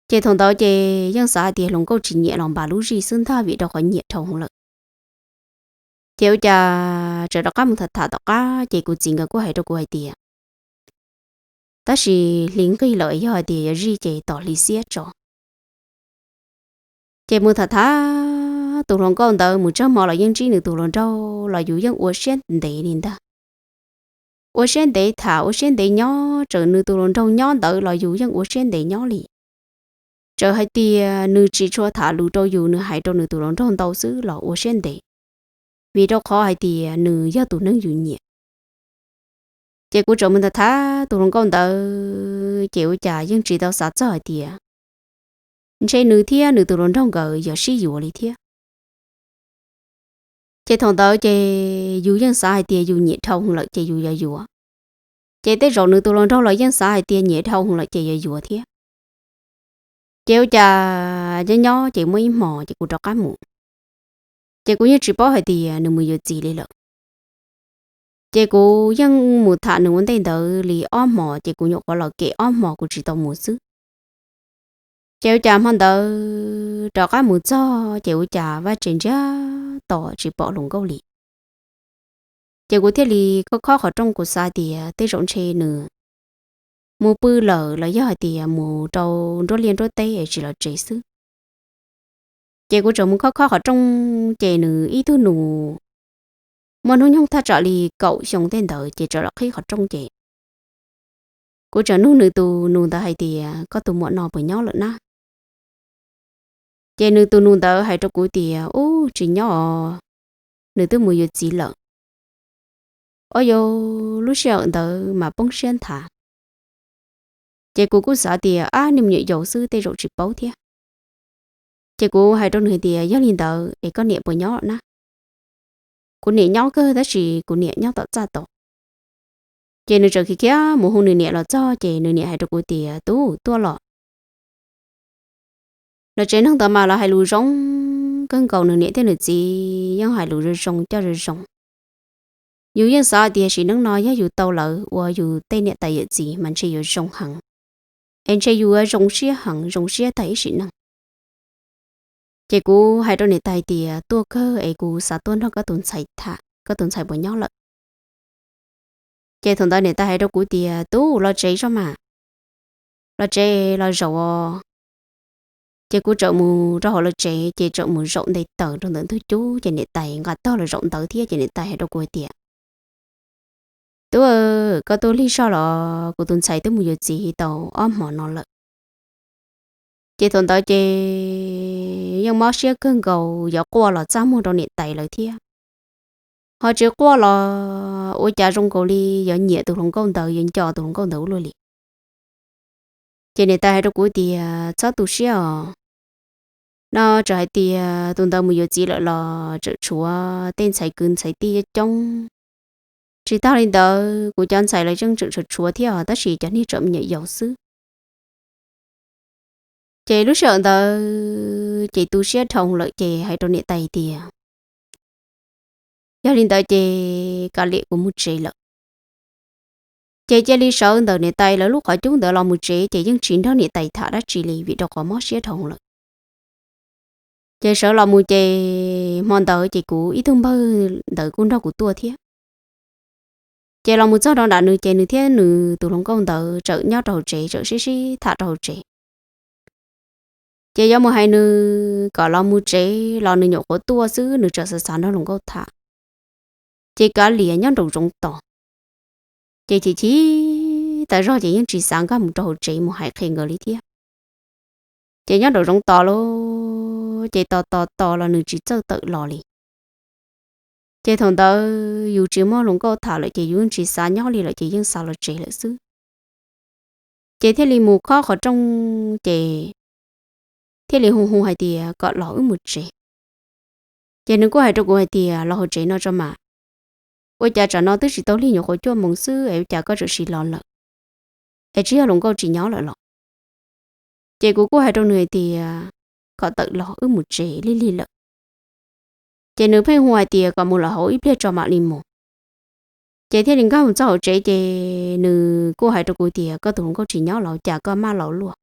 Ces thaum ntawd ces yeej xav hais tias hluas nkauj tsis nyiam los npam lub zij xwb ntag, vim rau qhov nyiam dhau lawm. Ces ua cas txawm rov qab mus tham tham tom qab, ces kuv txiv nkawd kuj hais rau kuv hais tias, Tab sis hli nqig lawm, yog hais tias yuav zij ces tos hli xiab tso. Ces mus tham tham, tus hluas nkauj ntawd mus tsawg hmo los yeej ntsib nws tus hluas nraug los yus yeej ua siab ntev li ntag. Ua siab ntev tham, ua siab ntev nyob, txawm nws tus hluas nraug nyob ntawd los yus yeej ua siab ntev nyob li. Txawm hais tias nws tsis tshua tham lus rau yus, nws hais rau nws tus hluas nraug ntau xwb los ua siab ntev, vim rau qhov hais tias nws yog tus neeg yus nyiam. Ces kuv txawm mus tham tham tus hluas nkauj ntawd, ces ua cas yeej tsis tau xav txog hais tias ntshe nws thiab nws tus hluas nraug nkawd yuav sib yuav li thiab. Ces thaum ntawd ces yus yeej xav hais tias yus nyiam dhau lawm ces yus yuav yuav. Ces tej zaum nws tus hluas nraug los yeej xav hais tias nyiam dhau lawm ces yuav yuav thiab. Ces ua cas nyob nyob ces muaj ib hmo ces kuv rov qab mus, ces kuv yeej tsis paub hais tias nws mus yuav txiv li lawm. Ces kuv yeej mus tham nws ua ntej ntawd li ob hmos, ces kuv nyuam qhuav los kem ob hmos kuv tsis tau mus xwb. Ces ua cas hmo ntawd rov qab mus txog ces ua cas vaj tsev ntsiag to tsis pom hluas nkauj li. Ces kuv thiaj li khob khob qhov rooj, kuv xav tias tej zaum ntshe nws mus pw lawm los yog hais tias mus rau nruab liaj nruab teb es tsis los tsev xwb. Ces kuv txawm mus khob khob qhov rooj, ces nws ib tug nus muaj hnub nyoog thaj tsam li kaum xyoo tej ntawd ces txawm los qhib qhov rooj ces kuv txawm nug nws tus nus ntawd hais tias, Koj tus muam no puas nyob lawm na? Ces nws tus nus ntawd hais rau kuv tias, Ub, tsis nyob os, nws twb mus yuav txiv lawm. Ob, yog lub sij hawm ntawd mas poob siab nthav. Ces kuv kuj xav tias, Ab, niag me nyuam yaus xwb tej zaum tsis paub thiab. Ces kuv hais rau nws hais tias, Yog li ntawd es koj niam puas nyob na? Kuv niam nyob kawg tab sis kuv niam nyob tom txaj tod. Ces nws txawm khiav khiav mus hu nws niam los txog ces nws niam hais rau kuv tias, Tub, tuaj los. Los tsev neeg ntawd mas lawv hais lus zoo kawg nkaus, nws niam thiab nws txiv yeej hais lus zoo zoo coj zoo zoo. Yus yeej xav tias sim neej no yog yus tau lawv ua yus tej niam tais yawm txiv mas ntshe yuav zoo heev, es ntshe yus yuav zoo siab heev, zoo siab tag ib sim neej. Ces kuv hais rau niam tais tias, Tuaj kawg es kuv xav tuaj nrog koj tus ntxhais tham, koj tus ntxhais puas nyob lawm? Ces thaum ntawd niam tais hais rau kuv tias, Tub, los tsev zoj mas, los tsev los zaum os. Ces kuv txawm mus rau hauv lawv tsev ces txawm mus zaum nte taws rau ntawm ntug cub, ces niam tais nqa tog los zaum ntawd thiab. Ces niam tais hais rau kuv hais tias, Tub, koj tuaj lig zog los? Kuv tus ntxhais twb mus yuav txiv tau ob hmo no lawm. Ces thaum ntawd ces yeej mob siab kawg nkaus, yuav quaj los txaj muag rau niam tais lawv thiab. Ho tsis quaj los ua cas zoo nkaus li yuav nyiam tus hluas nkauj ntawd, yuav nco tus hluas nkauj ntawd ua luaj li. Ces niam tais hais rau kuv tias, Txhob tu siab os, no txawm hais tias tus ntawd mus yuav txiv lawm los tseem tshuav tej ntxhais kwv ntxhais tij coob coob. Tsis tag li ntawd kuv cov ntxhais los yeej tseem tshuav tshuav thiab os, tab sis cov niag tseem me nyuam yaus xwb. Ces lub sij hawm ntawd ces tu siab dhau lawm ces hais rau niam tais tias, yog li ntawd ces kav liam kuv mus tsev lawm. Ces cia li sawv ntawm niam tais lawv lub qhov cub ntawd los mus tsev ces yeej tsis nrog niam tais tham dab tsi li vim rau qhov mob siab dhau lawm. Ces sawv los mus ces hmo ntawd ces kuv ib tug npawg ntawd kuj nrog kuv tuaj thiab. Ces los mus txog rau nram nws ces nws thiab nws tus hluas nkauj ntawd tseem nyob rau hauv tsev tseem sib sib tham rau hauv tsev. Ces yuav mus hais nws kom los mus tsev los nws nyuam qhuav tuaj xwb nws tseem xav xav nrog hluas nkauj tham. Ces kav liam nyob nraum zoov tos. Ces chim chim tas zog ces yeej tsis xav nkag mus rau hauv tsev mus hais qhia nkawd li thiab. Ces nyob nraum zoov tos lauj, ces tos tos tos los nws tsis txawj tawm los li. Ces thaum ntawd yus tsis muaj hluas nkauj tham lawm ces yus yeej tsis xav nyob li lawm ces yeej xav los tsev lawm xwb. Ces thiaj li mus khob qhov rooj ces thiaj li hu hu hais tias kom los wb mus tsev. Ces nws kuj hais rau kuv hais tias los hauv tsev no tso mas, ua cas tsam no twb tsis tau lig nyuam qhuav cuaj moos xwb es ua cas koj tseem sim los lawm, es tsis yog hluas nkauj tsis nyob lawm los? Ces kuv kuj hais rau nws hais tias kom tawm los wb mus tsev lig lig lawm. Ces nws pheej hu hais tias kom mus lawm hauv ib pliag tso mam li mus. Ces thiaj li nkag mus txog hauv tsev ces nws kuj hais rau kuv tias koj tus hluas nkauj tsis nyob los cas koj maj los luaj.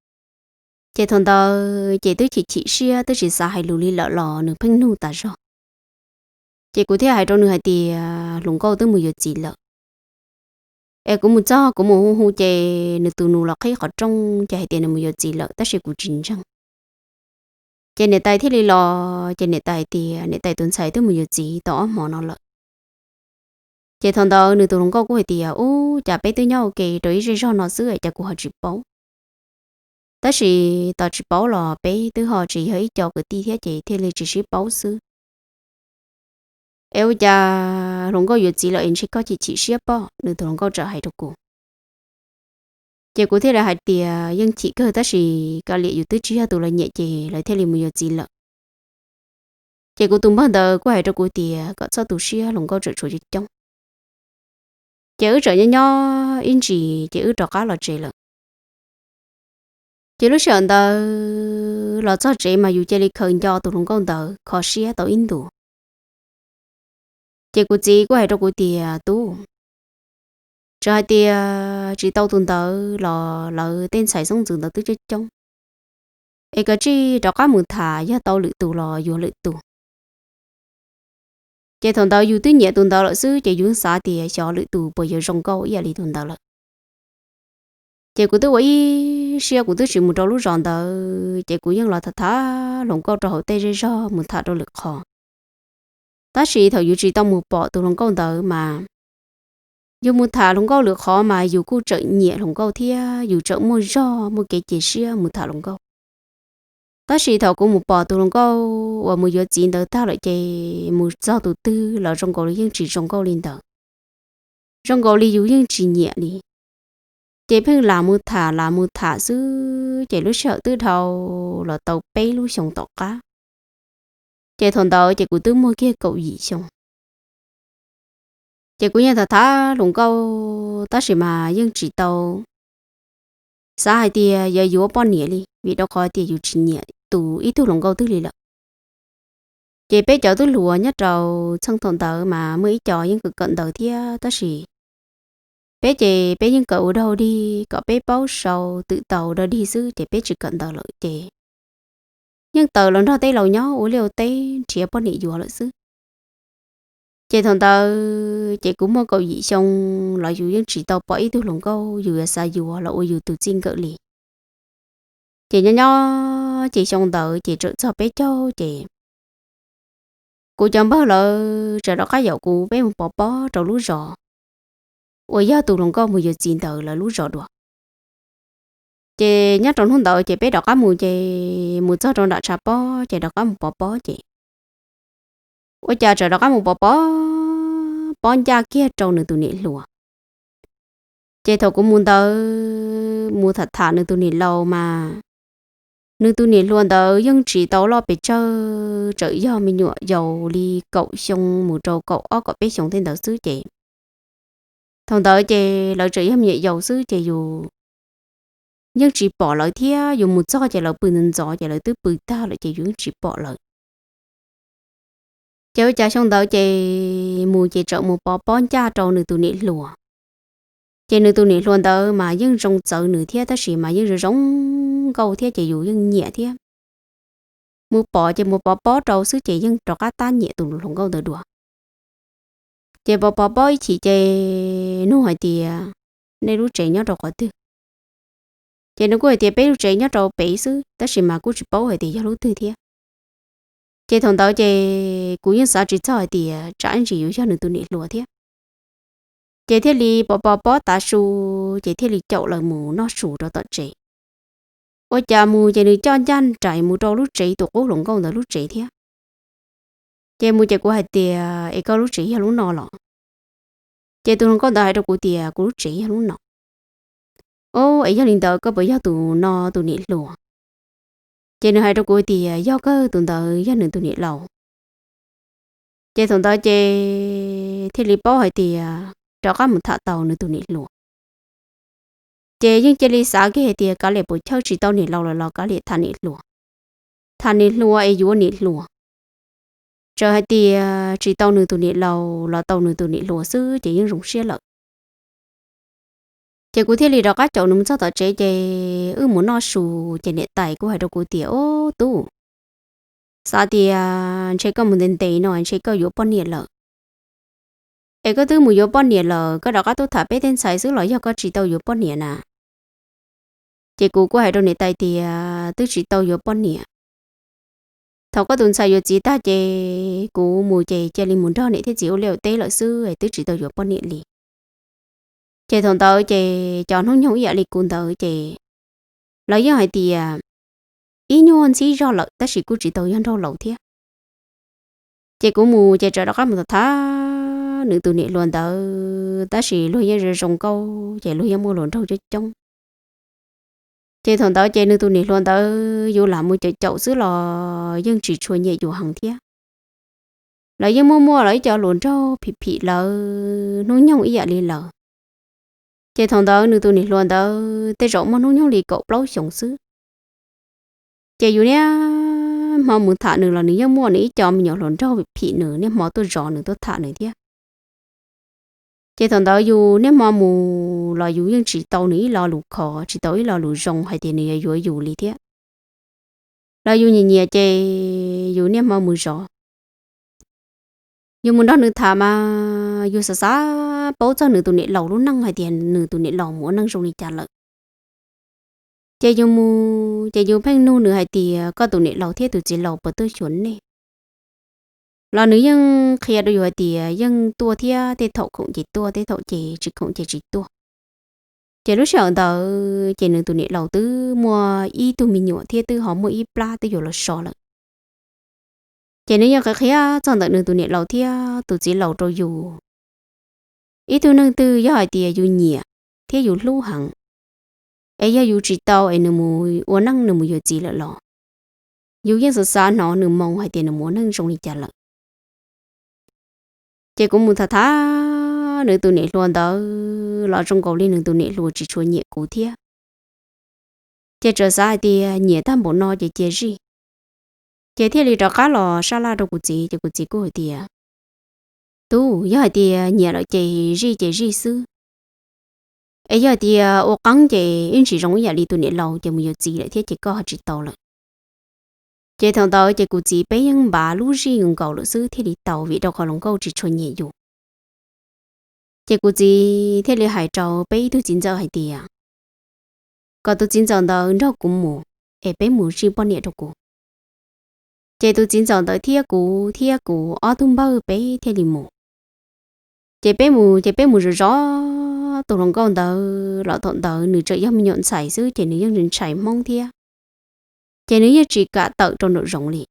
Ces thaum ntawd ces twb chim chim siab twb tsis xav hais lus li lawm los nws pheej nug tas zog. Ces kuv thiaj hais rau nws hais tias hluas nkauj twb mus yuav txiv lawm. Es kuv mus txog kuv mus hu hu ces nws tus nus los qhib qhov rooj ces hais tias nws mus yuav txiv lawm tab sis kuv tsis ntseeg. Ces niam tais thiaj li los ces niam tais hais tias niam tais tus ntxhais twb mus yuav txiv tau ob hmo no lawm. Ces thaum ntawd nws tus hluas nkauj kuj hais tias ub cas peb twb nyob ua ke rau ib zej zog no xwb cas kuv ho tsis paub. Tab sis tos tsis paub los peb twb ho tsis yog ib co kwv tij thiab ces thiaj li tsis sib paub xwb. Es ua cas hluas nkauj yuav txiv lawm es ntshe koj chim chim siab pob, nws tus hluas nkauj txawm hais rau kuv. Ces kuv thiaj li hais tias yeej chim kawg tab sis kav liam yus twb tsis yog tus lawv nyiam ces lawv thiaj li mus yuav txiv lawm. Ces kuv tus npawg ntawd kuj hais rau kuv tias kom txhob tu siab, hluas nkauj tseem tshuav coob coob. Ces wb tseem nyob nyob ib ntsis ces wb rov qab los tsev lawm. Ces lub sij hawm ntawd los txog tsev mas yus cia li khaws nco tus hluas nkauj ntawd kho siab tau ib ntus. Ces kuv txiv kuj hais rau kuv tias tub, txawm hais tias tsis tau tus ntawd los lawv tej ntxhais xeeb ntxwv ntawd twb coob coob, es kav tsij rov qab mus tham yog tau lwm tus los yuav lwm tus. Ces thaum ntawd yus twb nyiam tus ntawd lawm xwb ces yus xav tias xyov lwm tus puas yuav zoo nkauj ib yam li tus ntawd lawm. Ces kuv twb ua ib siab kuv twb tsis mus rau lub zos ntawd ces kuv yeej los tham tham hluas nkauj rau hauv tej zej zog mus tham rau lwm qhov. Tab sis thaum yus tsis tau mus pom tus hluas nkauj ntawd mas yus mus tham hluas nkauj lwm qhov mas yus kuj tseem nyiam hluas nkauj thiab yus tseem muaj zog muaj kev cia siab mus tham hluas nkauj. Tab sis thaum kuv mus pom tus hluas nkauj uas mus yuav txiv ntawd tag lawm ces mus txog tus twg los zoo nkaus li yeej tsis zoo nkauj li ntawd, zoo nkaus li yus yeej tsis nyiam li. Ces pheej lam mus tham lam mus tham xwb ces lub sij hawm twb dhau los tau peb lub xyoos tom qab. Ces thaum ntawd ces kuv twb muaj kiag kaum yim xyoo. Ces kuv yeej tham tham hluas nkauj tab sis mas yeej tsis tau xav hais tias yuav yuav poj niam li vim rau qhov tias yus tsis nyiam tus ib tug hluas nkauj twg li lawm. Ces peb cov tub hluas nyob rau txheej thaum ntawd mas muaj ib co yeej kawm kawm ntawv thiab tab sis peb ces peb yeej kawm ua dog dig kom peb paub sau twm taus dog dig xwb ces peb tsis kawm ntawv lawm ces yeej tawm los nrog tej laus nyob ua liaj ua teb nrhiav poj niam yuav lawm xwb. Ces thaum ntawd ces kuv muaj kaum yim xyoo los yus yeej tsis tau pom ib tug hluas nkauj yus yuav xav yuav los ua yus tus txij nkawm li. Ces nyob nyob ces xyoo ntawd ces txawm txog peb caug ces kuv cov npawg lawv txawm rov qab yaum kuv peb mus pov pob rau lub zos uas yog tus hluas nkauj mus yuav txiv ntawd lawv lub zos dua. Ces nyob rau hnub ntawd ces peb rov qab mus ces mus txog rau nram tshav pob ces rov qab mus pov pob ces ua cas txawm rov qab mus pov pob, pob ncaj kiag rau nws tus niam hluas. Ces thaum kuv mus ntawd mus tham tham nws tus niam laus mas nws tus niam hluas ntawd yeej tsis tau loj pes tsawg, txawm yog me nyuam yaus li kaum xyoo mus rau kaum ob kaum peb xyoo tej ntawd xwb ces thaum ntawd ces lawv txawm yog me nyuam yaus xwb ces yus yeej tsis pom lawv thiab, yus mus txog ces lawv pw ntxov ntxov ces lawv twb pw tag lawm ces yus yeej tsis pom lawv. Ces ua cas xyoo ntawd ces mus ces txawm mus pov pob ncaj rau nws tus niam hluas. Ces nws tus niam hluas ntawd mas yeej zoo txawv nws thiab tab sis mas yeej zoo zoo nkauj thiab ces yus yeej nyiam thiab. Mus pom ces mus pov pob rau xwb ces yeej rov qab tab nyiam tus hluas nkauj ntawd dua. Ces pov pov pob ib chim ces nug hais tias, nej lub tsev nyob rau qhov twg? Ces nws kuj hais tias peb lub tsev nyob rau pem xwb tab sis mas kuj tsis paub hais tias yog lub twg thiab. Ces thaum ntawd ces kuv yeej xav tsis txog hais tias tsam ib ntsis yuav yog nws tus niam hluas thiab. Ces thiaj li pov pov pob tav su, ces thiaj li caum lawv mus noj su rau tom tsev. Ua cas mus ces nws coj ncaj nraim mus rau lub tsev tus qub hluas nkauj ntawd lub tsev thiab. Ces mus ces kuv hais tias es koj lub tsev yog lub no los? Ces tus hluas nkauj ntawd hais rau kuv tias kuv lub tsev yog lub no. Ob, es yog li ntawd koj puas yog tus no tus niam hluas? Ces nws hais rau kuv tias yog kawg, tus ntawd yog nws tus niam laus. Ces thaum ntawd ces thiaj li paub hais tias rov qab mus tham tau nws tus niam hluas. Ces yeej cia li xav kiag hais tias kav liam puas chawj tsis tau niam laus lawm los kav liam tham niam hluas. Tham niam hluas es yuav niam hluas. Txawm hais tias tsis tau nws tus niam laus los tau nws tus niam hluas xwb ces yeej zoo siab lawm. Ces kuv thiaj li rov qab caum nws mus txog tom tsev ces wb mus noj su. Ces niam tais kuj hais rau kuv tias, Ub tub, xav tias ntshe koj mus ntev ntev no ntshe koj yuav poj niam lawm. Es koj twb mus yuav poj niam lawm, koj rov qab tuaj tham peb tej ntxhais xwb los yog koj tsis tau yuav poj niam na? Ces kuv kuj hais rau niam tais tias twb tsis tau yuav poj niam. Thaum koj tus ntxhais yuav txiv tag ces kuv mus ces cia li mus nrog niam thiab txiv ua liaj ua teb lawm xwb es twb tsis tau yuav poj niam li. Ces thaum ntawd ces cov hnub nyoog ib yam li kuv ntawd ces lawv yeej hais tias ib nyuag ntxhib zog lawm tab sis kuj tsis tau yog nraug laus thiab. Ces kuv mus ces txawm rov qab mus tham tham nws tus niam hluas ntawd tab sis luag yeej zoo zoo nkauj ces luag yeej muaj hluas nraug coob coob. Ces thaum ntawd ces nws tus niam hluas ntawd yus lam mus caum caum xwb los yeej tsis tshua nyiam yus heev thiab. Lawv yeej muaj muaj lawv ib co hluas nraug phim phim lawv hnub nyoog ib yam li lawv. Ces thaum ntawd nws tus niam hluas ntawd tej zaum muaj hnub nyoog li kaum plaub xyoos xwb. Ces yus niaj hmo mus tham nws los nws yeej muaj nws ib co me nyuam hluas nraug phim nws niaj hmo tuaj zov nws tuaj tham nws thiab. Ces thaum ntawd yus niaj hmo mus los yus yeej tsis tau nws ib lo lus khov tsis tau ib lo lus zoo hais tias nws yuav yuav yus li thiab. Los yus nyiam nyiam ces yus niaj hmo mus zov. Yus mus nrog nws tham mas yus xav xav paub txog nws tus niam laus lub neej hais tias nws tus niam laus mus ua neej zoo li cas lawm. Ces yus mus ces yus pheej nug nws hais tias koj tus niam laus thiab tus txiv laus puas tuaj xyuas nej? Los nws yeej qhia rau yus hais tias yeej tuaj thiab tej thaum khoom ces tuaj tej thaum ces tsis khoom ces tsis tuaj. Ces lub sij hawm ntawd ces nws tus niam laus twb muaj ib tug me nyuam thiab twb ho muaj ib plab twb yuav los so lawm. Ces nws yeej qhia qhia txog ntawm nws tus niam laus thiab tus txiv laus rau yus. Ib tug neeg twg yog hais tias yus nyiam thiab yus hlub heev, es yog yus tsis tau es nws mus ua neej nws mus yuav txiv lawm los yus yeej xav xav hnov nws moo hais tias nws mus ua neej zoo li cas lawm. Ces kuv mus tham tham nws tus niam hluas ntawd los zoo nkaus li nws tus niam hluas tsis tshua nyiam kuv thiab. Ces txawm xav hais tias nyiam tag npaum no ces cia zij. Ces thiaj li rov qab los sab laj rau kuv txiv ces kuv txiv kuj hais tias, tub, yog hais tias nyiam lawm ces zij ces zij xwb. Es yog hais tias ua qeeb ces ib ntsis zoo ib yam li tus niam laus ces mus yuav txiv lawm thiab ces koj ho tsis tau lawm. Ces thaum ntawd ces kuv txiv peb yeej npav lub zij nkaus lawm xwb thiaj li tau vim rau qhov hluas nkauj tsis tshua nyiam yus. Ces kuv txiv thiaj li hais rau peb ib tug txiv ntxawm hais tias kom tus txiv ntxawm ntawd nrog kuv mus, es peb mus zij poj niam rau kuv. Ces tus txiv ntxawm ntawd thiab kuv thiab kuv ob tug npawg peb thiaj li mus. Ces peb mus ces peb mus zov zov tus hluas nkauj ntawd los thaum ntawd nws tseem yog me nyuam ntxhais xwb ces nws yeej ntshai Hmoob thiab. Ces nws yeej tsis kam tawm rau nraum zoov li.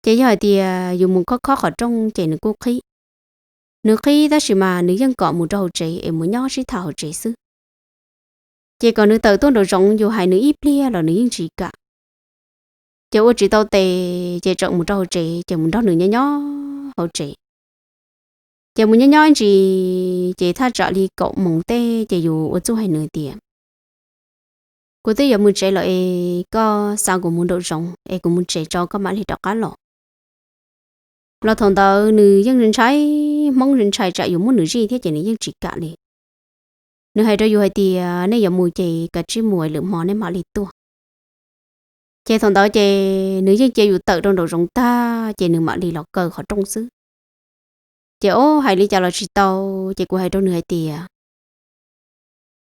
Ces yog hais tias yus mus khob khob qhov rooj ces nws kuj qhib. Nws qhib tab sis mas nws yeej kom mus rau hauv tsev es mus nyob sib tham hauv tsev xwb. Ces kom nws tawm tuaj nraum zoov yus hais nws ib pliag los nws yeej tsis kam. Ces ua tsis tau tes ces txawm mus rau hauv tsev, ces mus nrog nws nyob nyob hauv tsev. Ces mus nyob nyob ntsis ces thaj tsam li kaum moos tej ces yus ua txuj hais nws tias, kuv twb yuav mus tsev lawm es koj xa kuv mus nraum zoov es kuv mus tsev tso koj mam li rov qab los. Los thaum ntawd nws yeej ntshai, Hmoob ntshai tsam yus muab nws zij thiab ces nws yeej tsis kam li. Nws hais rau yus hais tias nej yuav mus ces kav tsij mus es lwm hmo nej mam li tuaj. Ces thaum ntawd ces nws yeej cia yus tawm rau nraum zoov tag ces nws mam li los kaw qhov rooj xwb. Ces ob hais li cas los tsis tau, ces kuv hais rau nws hais tias,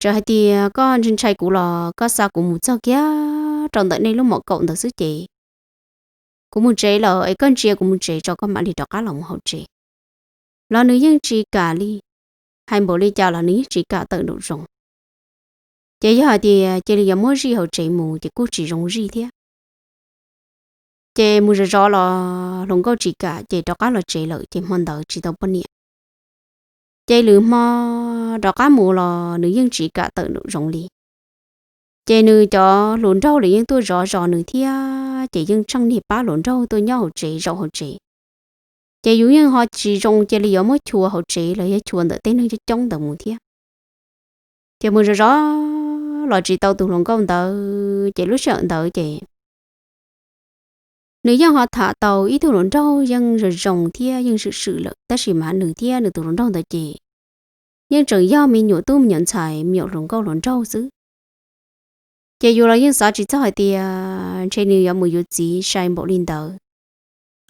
txawm hais tias koj ntshai ntshai kuv los koj xa kuv mus txog kiag rau ntawm nej lub mom kaum ntawd xwb ces kuv mus tsev lawm es koj ntsia kuv mus tsev tso koj mam li rov qab los mus hauv tsev. Los nws yeej tsis kam li, hais npaum li cas los nws yeej tsis kam tawm nraum zoov. Ces yog hais tias cia li yuav muab zij hauv tsev mus ces kuj tsis zoo zij thiab. Ces mus zov zov los hluas nkauj tsis kam ces rov qab los tsev lawm ces hmo ntawd tsis tau poj niam. Ces lwm hmo rov qab mus los nws yeej tsis kam tawm nraum zoov li. Ces nws cov hluas nraug los yeej tuaj zov zov nws thiab ces yeej tsheej niag pab hluas nraug tuaj nyob hauv tsev zaum hauv tsev. Ces yus yeej ho tsis zoo cia li yuav muab chua hauv tsev los yog chua ntawm tej neeg coob coob ntawd mus thiab. Ces mus zov zov los tsis tau tus hluas nkauj ntawd ces lub sij hawm ntawd ces nws yeej ho tham tau ib tug hluas nraug yeej zoo zoo thiab yeej swm swm lawm tab sis mas nws thiab nws tus hluas nraug ntawd ces yeej tseem yog me nyuam tub me nyuam ntxhais me nyuam hluas nkauj hluas nraug xwb. Ces yus los yeej xav tsis txog hais tias ntshe nws yuav mus yuav txiv sai npaum li ntawd,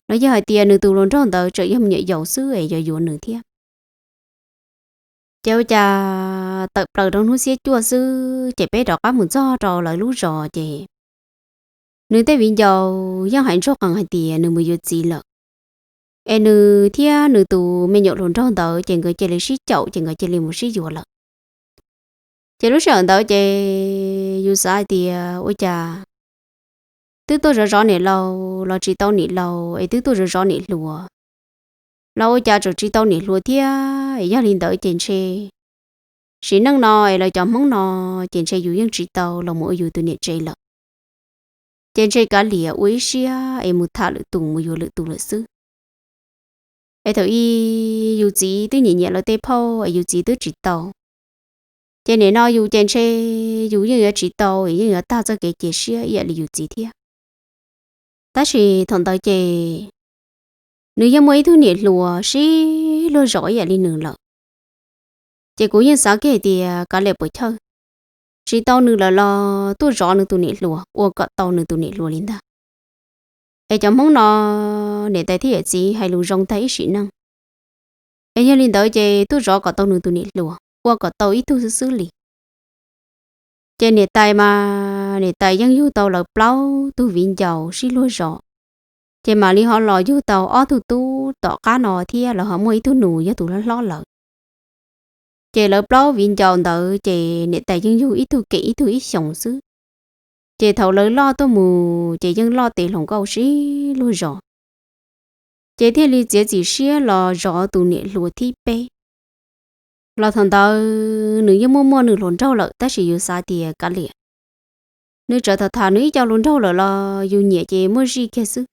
los yog hais tias nws tus hluas nraug ntawd tseem yog me nyuam yaus xwb es yuav yuav nws thiab. Ces ua cas tawm plaws rau hnub xiab cuaj xwb ces peb rov qab mus txog rau lawv lub zos ces nws tej viv ncaus yeej hais ntsuag qees hais tias nws mus yuav txiv lawm, es nws thiab nws tus me nyuam hluas nraug ntawd ces nkawd cia li sib caum ces nkawd cia li mus sib yuav lawm. Ces lub sij hawm ntawd ces yus xav hais tias ua cas twb tuaj zov zov niam laus los tsis tau niam laus es twb tuaj zov zov niam hluas los ua cas tseem tsis tau niam hluas thiab es yog li ntawd ces ntshe sim neej no es lawv cov Hmoob no ces ntshe yus yeej tsis tau los mus ua yus tus niam tsev lawm. Ces ntshe kav liam ua ib siab es mus tham lwm tus mus yuav lwm tus lawm xwb. Es thaum ub yus txiv twb nyiam nyiam lawv tej phauj es yus txiv twb tsis tau. Ces nim no yus ces ntshe yus yeej yuav tsis tau es yeej yuav tag txoj kev cia siab ib yam li yus txiv thiab. Tab sis thaum ntawd ces nws yeej muaj ib tug niam hluas sib luag zov ib yam li nws lawm. Ces kuv yeej xav kiag hais tias kav liam puas chawj, tsis tau nws lawm los tuaj zov nws tus niam hluas ua kom tau nws tus niam hluas li ntag. Es cov Hmoob no niam tais thiab yawm txiv hais lus zoo tag ib sim neej. Es yog li ntawd ces tuaj zov kom tau nws tus niam hluas ua kom tau ib tug xwb xwb li. Ces niam tais mas niam tais yeej yug tau lawv plaub tug viv ncaus sib luag zos, ces mam li ho los yug tau ob tug tub tom qab no thiab lawv ho muaj ib tug nus yog tus hlob hlob lawm. Ces lawv plaub viv ncaus ntawd ces niam tais yeej yug ib tug kem ib tug ib xyoos xwb. Ces thaum lawv loj tuaj mus ces yeej loj tes hluas nkauj sib luag zos, ces thiaj li txiav txim siab los zov tus niam hluas thib peb. Los thaum ntawd nws yeej muaj muaj nws hluas nraug lawm tab sis yus xav tias kav liam, nws txawm tham tham nws ib co hluas nraug lawm los yus nyiam ces muab zij kiag xwb.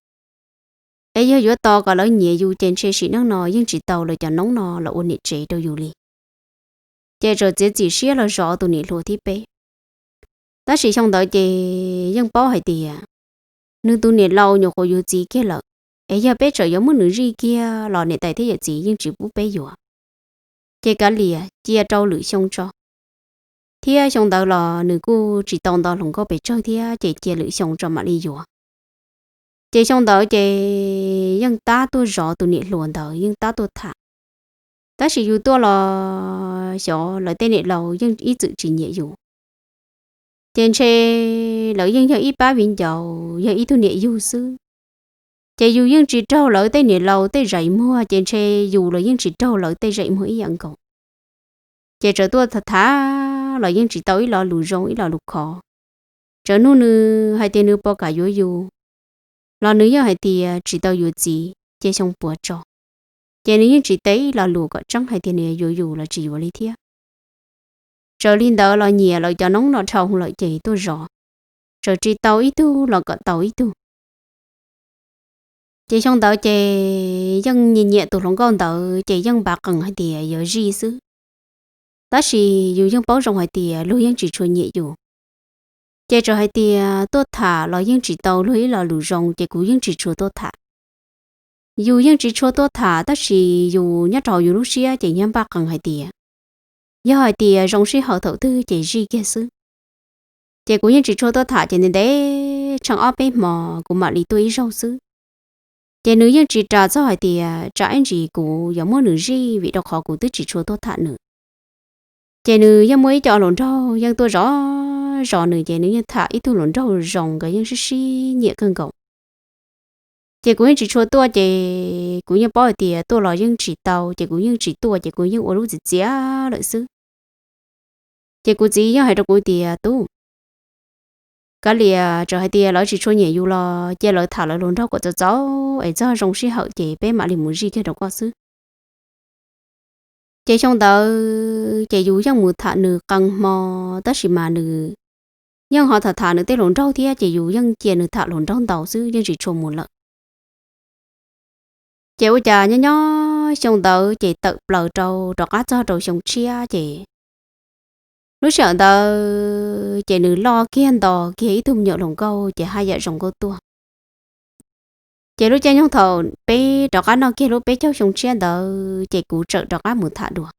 Es yog yuav tos kom lawv nyiam yus ces ntshe sim neej no yeej tsis tau lawv cov noob no los ua niam tsev rau yus li. Ces txawm txiav txim siab los zov tus niam hluas thib peb. Tab sis xyoo ntawd ces yeej paub hais tias nws tus niam laus nyuam qhuav yuav txiv kiag lawm, es yog peb txawm yuav muab nws zij kiag los niam tais thiab yawm txiv yeej tsis pub peb yuav. Ces kav liam cia rau lwm xyoo tso, thiab xyoo ntawd los nws kuj tsis tau nto hluas nkauj pes tsawg thiab ces cia lwm xyoo tso mam li yuav. Ces xyoo ntawd ces yeej tab tuaj zov tus niam hluas ntawd yeej tab tuaj tham. Tab sis yus tuaj los xyov lawv tej niam laus yeej ib txwm tsis nyiam yus. Ces ntshe lawv yeej yog ib pab viv ncaus yog ib tug niam yug xwb. Ces yus yeej tsis raug lawv tej niam laus tej zais muag ces ntshe yus los yeej tsis raug lawv tej zais muag ib yam nkaus. Ces txawm tuaj tham tham los yeej tsis tau ib lo lus zoo ib lo lus khov. Txawm nug nws hais tias nws puas kam yuav yus, los nws yeej hais tias tsis tau yuav txiv cia xyoo puav tso. Ces nws yeej tsis teb ib lo lus kom tseeb hais tias nws yuav yus los tsis yuav li thiab. Txawm li ntawd los nyiam lawv cov noob no dhau lawm ces tuaj zov, txawm tsis tau ib tug los kom tau ib tug. Ces xyoo ntawd ces yeej nyiam nyiam tus hluas nkauj ntawd ces yeej npav qees hais tias yuav zij xwb. Tab sis yus yeej paub zoo hais tias luag yeej tsis tshua nyiam yus. Ces txawm hais tias tuaj tham los yeej tsis tau luag ib lo lus zoo ces kuv yeej tsis tshua tuaj tham. Yus yeej tsis tshua tuaj tham tab sis yus nyob rau yus lub siab ces nyob npav qees hais tias yog hais tias zoo sij hawm thaum twg ces zij kiag xwb. Ces kuv yeej tsis tshua tuaj tham ces ntev ntev tsheej ob peb hmo kuv mam li tuaj ib zaug xwb. Ces nws yeej tsis ras txog hais tias tsam ib ntsis kuv yuav muab nws zij vim rau qhov kuv twb tsis tshua tuaj tham nws. Ces nws yeej muaj ib co hluas nraug yeej tuaj zov zos nws ces nws yeej tham ib tug hluas nraug zoo nkawd yeej sib sib nyiam kawg nkaus. Ces kuv yeej tsis tshua tuaj ces kuv yeej paub hais tias tuaj los yeej tsis tau ces kuv yeej tsis tuaj ces kuv yeej ua lub txiv txiav lawm xwb. Ces kuv txiv yeej hais rau kuv tias tub, kav liam, txawm hais tias lawv tsis tshua nyiam yus los cia lawv tham lawv hluas nraug kom txaus txaus es txog zoo sij hawm ces peb mam li mus zij kiag rau koj xwb. Ces xyoo ntawd ces yus yeej mus tham nws qee hmo, tab sis mas nws yeej ho tham tham nws tej hluas nraug thiab ces yus yeej cia nws tham hluas nraug ntau xwb yeej tsis tshua mus lawm. Ces ua cas nyob nyob xyoo ntawd ces tawm plaws rau rov qab txog rau xyoo tshiab ces lub sij hawm ntawd ces nws loj kiag nto kiag ib tug me nyuam hluas nkauj ces haj yam zoo nkauj tuaj. Ces lub caij nyoog thaum peb rov qab noj kiag lub peb caug xyoo tshiab ntawd ces kuv txawm rov qab mus tham dua.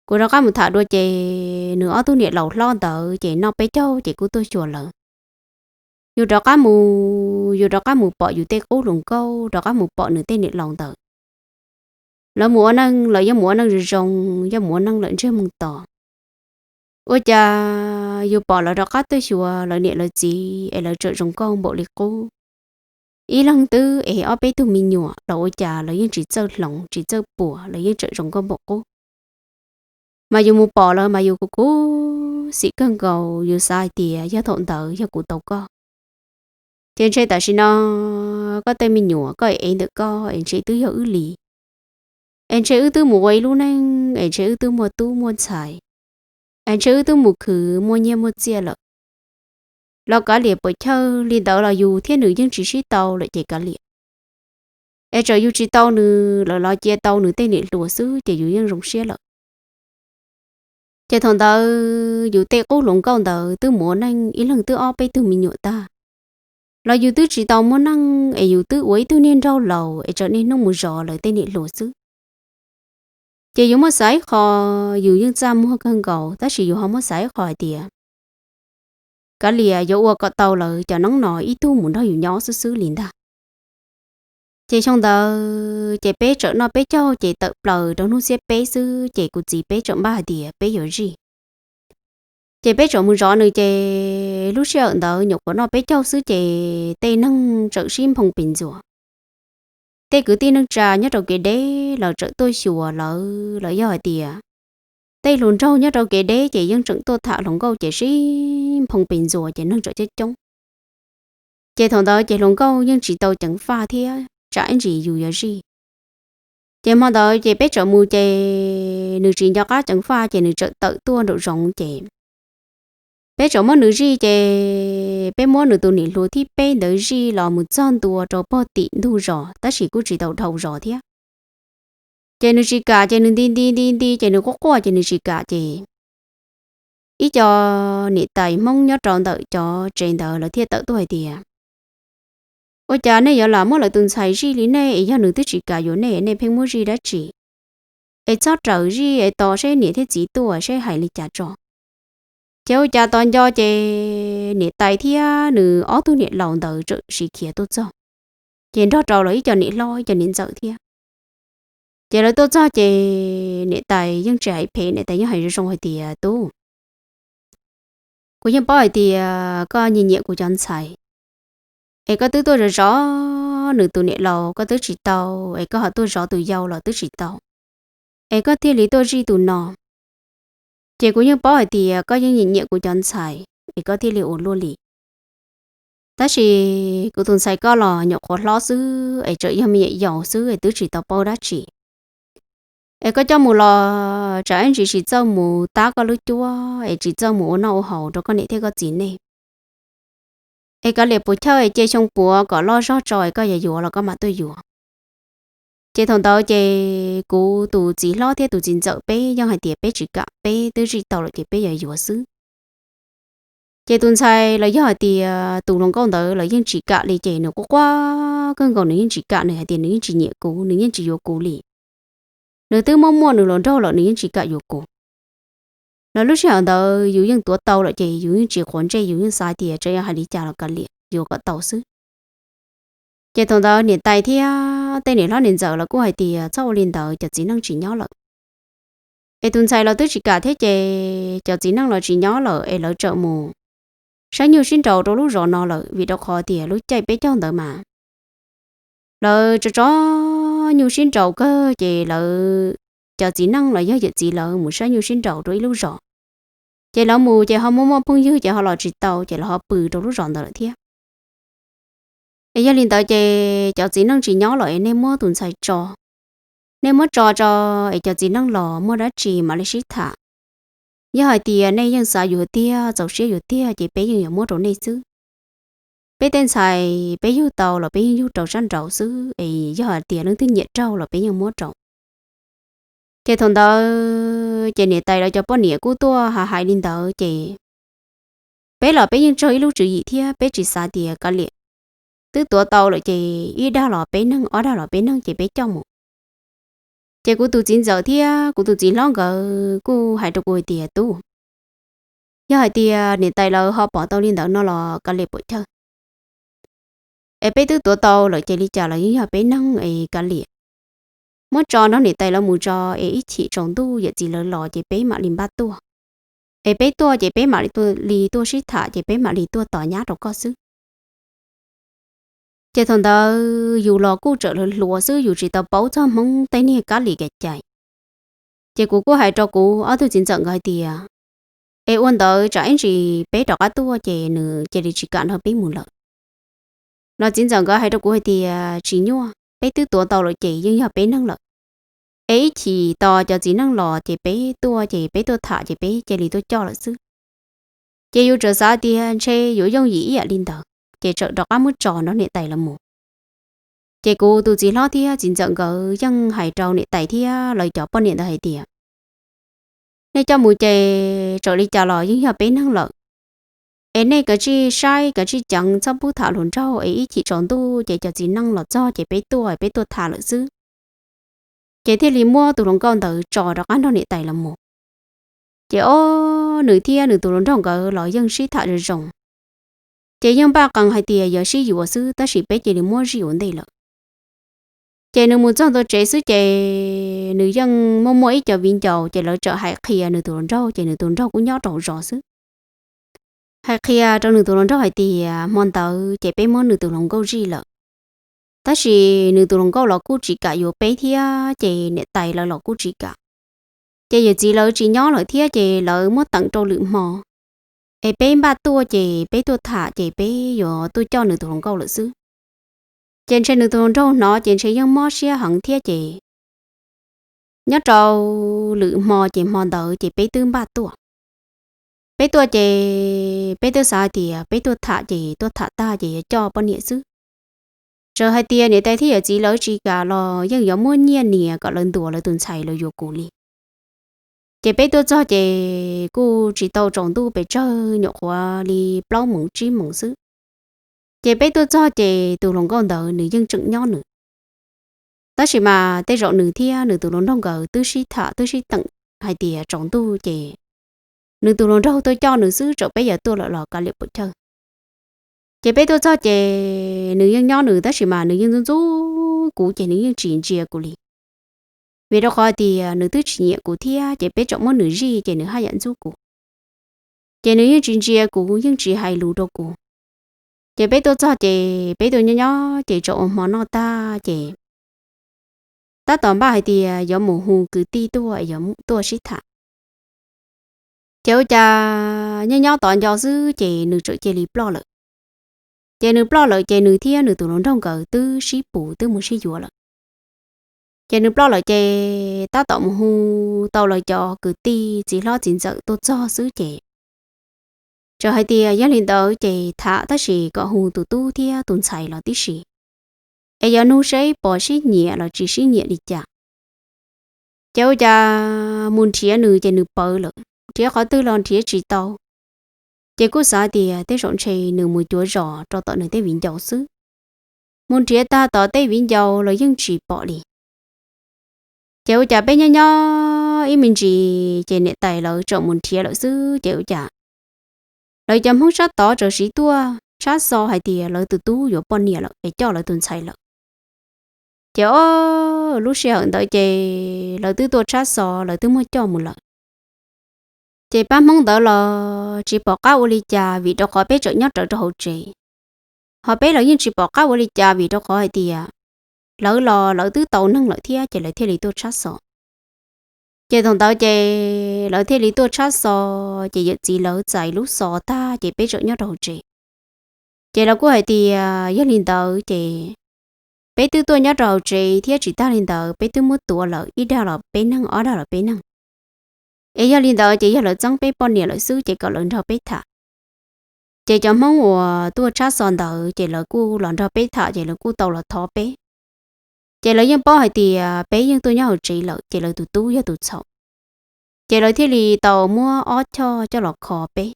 Kuv rov qab mus tham dua ces nws ob tug niam laus hlob ntawd ces noj peb caug ces kuj tuaj xyuas lawv. Yus rov qab mus, yus rov qab mus pom yus tej qub hluas nkauj, rov qab mus pom nws tej niam laus ntawd. Lawv mus ua neej, lawv yeej mus ua neej zoo zoo, yeej mus ua neej lawm ntsiag moog to. Ua cas yus pom lawv rov qab tuaj xyuas lawv niam lawv txiv es lawv tseem zoo nkauj npaum li qub. Ib leeg twb ev ob peb tug me nyuam los ua cas lawv yeej tsis txawj hloov tsis txawj puam, lawv yeej tseem zoo nkauj npaum qub. Mas yus mus pom lawv mas yus kuv khuv xim kawg nkaus, yus xav hais tias yog thaum ntawd yog kuv tau koj, ces ntshe tam sim no koj tej me nyuam koj ev ntawm koj es ntshe twb yog wb li, es ntshe wb twb mus ua ib lub neej, es ntshe wb twb muaj tub muaj ntxhais, es ntshe wb twb mus khwv muaj nyiaj muaj txiaj lawm. Los kav liam, puas chawj li ntawd los yus thiab nws yeej tsis sib tau lawm ces kav liam. Es txawm yus tsis tau nws lawm los cia tau nws tej niam hluas xwb ces yus yeej zoo siab lawm. Ces thaum ntawd yus tej qub hluas nkauj ntawd twb mus ua neej ib leeg twb ob peb tug me nyuam tag, los yus twb tsis tau muaj neej es yus twb ua ib tug niag nraug laus es txawm niaj hnub mus zov lawv tej niam hluas xwb. Ces yus muab xav ib qho, yus yeej txaj muag kawg nkaus tab sis yus ho muab xav ib qho hais tias kav liam, yuav ua kom tau lawv cov neeb no ib tug mus nrog yus nyob xwb xwb li ntag. Ces xyoo ntawd ces peb txawm noj peb caug ces tawm plaws rau hnub xiab peb xwb ces kuv txiv peb txawm npaj hais tias peb yuav zij. Ces peb txawm mus zov nws ces lub sij hawm ntawd nyuam qhuav noj peb caug xwb ces tej neeg txawm sib nphoo pes ntxuas. Tej kwv tij neej tsa nyob rau kev deb lawv txawm tuaj xyuas lawv, lawv yog hais tias tej hluas nraug nyob rau kev deb ces yeej tseem tuaj tham hluas nkauj ces sib nphoo pes ntxuas ces neeg txawm coob coob. Ces thaum ntawd ces hluas nkauj yeej tsis tau ceev faj thiab tsam ib ntsis yus yuav zij. Ces hmo ntawd ces peb txawm mus ces nws tsis nco qab ceev faj ces nws txawm tawm tuaj nraum zoov ces peb txawm muab nws zij ces peb muab nws tus niam hluas thib peb ntawd zij los mus txog ntua rau pog tim ntug zos tab sis kuj tsis tau dhau zos thiab. Ces nws tsis kam ces nws nti nti nti nti ces nws quaj quaj ces nws tsis kam ces ib co niam tais Hmoob nyob rau ntawm cov tsev ntawd lawv thiaj tawm tuaj hais tias, ua cas nej yuav lam muab lawv tus ntxhais zij li nej es yog nws twb tsis kam yuav nej, nej pheej muab zij dab tsi? Es txhob raws zij es tos seb niam thiab txiv tuaj seb hais li cas tso. Ces ua cas tos nco ces niam tais thiab nws ob tug niam laus ntawd txawm sib khiav tuaj txog, ces nrog rau lawv ib co niam hlob ib co niam ntxawm thiab. Ces lawv tuaj txog ces niam tais yeej tsis hais phem, niam tais yeej hais zoo zoo hais tias, tub, kuv yeej paub hais tias koj nyiam nyiam kuv cov ntxhais, es koj twb tuaj zov zov nws tus niam laus koj twb tsis tau, es koj ho tuaj zov tus yau los twb tsis tau, es koj thiaj li tuaj zij tus no. Ces kuv yeej paub hais tias koj yeej nyiam nyiam kuv cov ntxhais es koj thiaj li ua luaj li. Tab sis kuv tus ntxhais koj los nyuam qhuav hlob xwb es tseem yog me nyuam yaus xwb es twb tsis tau paub dab tsi. Es koj coj mus los tsam ib ntsis tsis txawj mus tab koj lub cuab es tsis txawj mus ua noj ua haus rau koj niam thiab koj txiv nej. Es kav liam puas chawj es cia xyoo puav kom loj zog tso es koj yuav yuav los koj mam tuaj yuav. Ces thaum ntawd ces kuv tus txiv hlob thiab tus txiv ntxawm peb yeej hais tias peb tsis kam, peb twb zij tau lawm ces peb yuav yuav xwb. Ces tus ntxhais los yog hais tias tus hluas nkauj ntawd los yeej tsis kam li ces nws quaj quaj kawg nkaus, nws yeej tsis kam, nws hais tias nws yeej tsis nyiam kuv, nws yeej tsis yuav kuv li. Nws twb muaj muaj nws hluas nraug lawm nws yeej tsis kam yuav kuv. Los lub sij hawm ntawd yus yeej tuav tau lawm ces yus yeej tsis quav ntsej, yus yeej xav tias tseem yuav hais li cas los kav liam yuav kom tau xwb. Ces thaum ntawd niam tais thiab tej niam hlob niam ntxawm los kuj hais tias txhob ua li ntawd, cov txiv neej tsis nyob lawm. Es tus ntxhais los twb tsis kam thiab ces cov txiv neej los tsis nyob lawm es lawv txawm mus saib nyuj sib nraus rau lub zos no lawm, vim rau qhov tias lub caij peb caug ntawd mas lawv tso tso nyuj sib nraus kawg ces lawv, cov txiv neej los yog yawm txiv lawv mus saib nyuj sib nraus rau ib lub zos. Ces lawv mus ces ho muaj muaj phooj ywg ces ho los tsis tau ces lawv ho pw rau lub zos ntawd lawm thiab. Es yog li ntawd ces cov txiv neej tsis nyob lawm es nej muab tus ntxhais tso, nej muab tso tso es cov txiv neej los muaj dab tsi mam li sib tham. Yog hais tias nej yeej xav yuav tiag, txaus siab yuav tiag ces peb yeej yuav muab rau nej xwb. Peb tej ntxhais peb yug tau los peb yeej yug rau sab nraud xwb es yog hais tias leej twg nyiam raug los peb yeej muab rau. Ces thaum ntawd ces niam tais lawv cov poj niam kuj tuaj hais hais li ntawd ces peb los peb yeej tso ib lub tswv yim thiab peb tsis xav tias kav liam, twb tuav tau lawm ces ib dag los peb neeg, ob dag los peb neeg ces peb coj mus. Ces kuv tus txiv ntxawm thiab kuv tus txiv hlob nkawd kuj hais rau kuv hais tias tub, yog hais tias niam tais lawv ho pom tau li ntawd no los kav liam puas chawj. Es peb twb tuav tau lawm ces li cas los yeej yog peb neeg es kav liam, muab tso nrog niam tais lawv mus tso es ib chim tsaus ntuj yawm txiv lawv los ces peb mam li npaj tuaj. Es peb tuaj ces peb mam li tuaj sib tham ces peb mam li tuaj tos nyab rau koj xwb. Ces thaum ntawd yus los kuj tseem hluas xwb, yus tsis tau paub txog Hmoob tej niag kab li kev cai. Ces kuv kuj hais rau kuv ob tug txiv ntxawm nkawd hais tias, es ua ntawd tsam ib ntsis peb rov qab tuaj ces nws cia li tsis kam nrog peb mus lawm. Los txiv ntxawm nkawd hais rau kuv hais tias tsis nyuaj, peb twb tuav tau lawm ces yeej yog peb neeg lawm. Es ib chim tos cov txiv neej los ces peb tuaj ces peb tuaj tham ces peb cia li tuaj coj lawm xwb. Ces yus txawm xav tias ntshe yuav yooj yim ib yam li ntawd, ces txawm rov qab muab tso nrog niam tais lawv mus. Ces kuv tus txiv hlob thiab txiv ntxawm nkawd yeej hais rau niam tais thiab lawv cov poj niam ntawd hais tias, nej coj mus ces txawm li cas los yeej yog peb neeg lawm. Es nej kav tsij saib kav tsij ceev, txhob pub tham hluas nraug es ib chim tsaus ntuj ces cov txiv neej los txog ces peb tuaj, peb tuaj tham lawm xwb. Ces thiaj li muab tus hluas nkauj ntawd tso rov qab nrog niam tais lawv mus. Ces ob, nws thiab nws tus hluas nraug nkawd los yeej sib tham zoo zoo. Ces yeej npaj qee hais tias yuav sib yuav xwb tab sis peb cia li muab zij ua ntej lawm. Ces nws mus txog ntua tsev xwb ces nws yeej muaj muaj ib co viv ncaus ces lawv txawm hais qhia nws tus hluas nraug ces nws tus hluas nraug kuj nyob rau hauv zos xwb. Hais qhia rau nws tus hluas nraug hais tias hmo ntawd ces peb muab nws tus hluas nkauj zij lawm, tab sis nws tus hluas nkauj los kuj tsis kam yuav peb thiab ces niam tais lawv los kuj tsis kam. Ces yawm txiv lawv tsis nyob lawm thiab ces lawv muab teem rau lwm hmo, es peb npaj tuaj ces peb tuaj tham ces peb yuav tuaj coj nws tus hluas nkauj lawm xwb. Ces ntshe nws tus hluas nraug hnov ces ntshe yeej mob siab heev thiab ces nyob rau lwm hmo ces hmo ntawd ces peb twb npaj tuaj. Peb tuaj ces peb twb xav hais tias peb tuaj tham ces tuaj tham tag ces yuav coj poj niam xwb. Txawm hais tias niam tais thiab yawm txiv lawv tsis kam los yeej yuav muab nyiaj nias kom lawv ntuas lawv tus ntxhais los yuav kuv li. Ces peb tuaj txog ces kuj tsis tau tsaus ntuj pes tsawg, nyuam qhuav li plaub moos tsib moos xwb. Ces peb tuaj txog ces tus hluas nkauj ntawd nws yeej tseem nyob nws. Tab sis mas tej zaum nws thiab nws tus hluas nraug nkawd twb sib tham twb sib teem hais tias tsaus ntuj ces nws tus hluas nraug tuaj coj nws xwb, txawm peb yuav tuaj lawm los kav liam puas chawj. Ces peb tuaj txog ces nws yeej nyob nws tab sis mas nws yeej ntxub ntxub kuv ces nws yeej tsis ntsia kuv li. Vim rau qhov tias nws twb tsis nyiam kuv thiab ces peb tseem muab nws zij ces nws haj yam ntxub kuv. Ces nws yeej tsis ntsia kuv yeej tsis hais lus rau kuv. Ces peb tuaj txog ces peb tuaj nyob nyob ces tseem ua hmo noj tag ces tab tom npaj hais tias yuav mus hu kwv tij tuaj es yuav tuaj sib tham. Ces ua cas nyob nyob tod nco xwb ces nws txawm cia li ploj lawm. Ces nws ploj lawm ces nws thiab nws tus hluas nraug nkawd twb sib pus twb mus sib yuav lawm. Ces nws ploj lawm ces tab tom mus hu tau lawv cov kwv tij txiv hlob txiv ntxawm tuaj txog xwb ces Txawm hais tias yog li ntawd ces tham tab sis kom hu tus tub thiab tus ntxhais los tib si, es yog nug seb pom sib nyiam los tsis sib nyiam li cas. Ces ua cas mus nrhiav nws ces nws pawv lawm, nrhiav qhov twg los nrhiav tsis tau. Ces kuj xav tias tej zaum ntshe nws mus cuav zos rau tom nws tej viv ncaus xwb, mus nrhiav tag tom tej viv ncaus los yeej tsis pom li. Ces ua cas peb nyob nyob ib me ntsis ces niam tais lawv txawm mus nrhiav lawm xwb ces ua cas lawv cov Hmoob sab tod txawm siv tuaj tshab xo hais tias lawv tus tub yuav poj niam lawm es coj lawv tus ntxhais lawm. Ces o, lub sij hawm ntawd ces lawv twb tuaj tshab xo, lawv twb muab coj mus lawm. Ces pab Hmoob ntawd los tsis pom qab ua li cas vim rau qhov peb tseem nyob rawv rau hauv tsev, ho peb los yeej tsis pom qab ua li cas vim rau qhov hais tias lawv los lawv twb tau neeg lawm thiab ces lawv thiaj li tuaj tshab xo. Ces thaum ntawd ces lawv thiaj li tuaj tshab xo, ces yawm txiv lawv txais lub xov tag ces peb tseem nyob rau hauv tsev. Ces lawv kuj hais tias yog li ntawd ces peb twb tuaj nyob rau hauv tsev thiab tsis tag li ntawd peb twb muab tuav lawm ib dag los peb neeg ob dag los peb neeg. Es yog li ntawd ces yog lawv txeeb peb poj niam lawm xwb ces kom lawv nrog peb tham. Ces cov Hmoob uas tuaj tshab xo ntawd ces lawv kuj los nrog peb tham ces lawv kuj tau los thov peb. Ces lawv yeej paub hais tias peb yeej tuaj nyob hauv tsev lawm ces lawv tus tub yog tus txhaum. Ces lawv thiaj li tau muab ob choj coj los kho peb.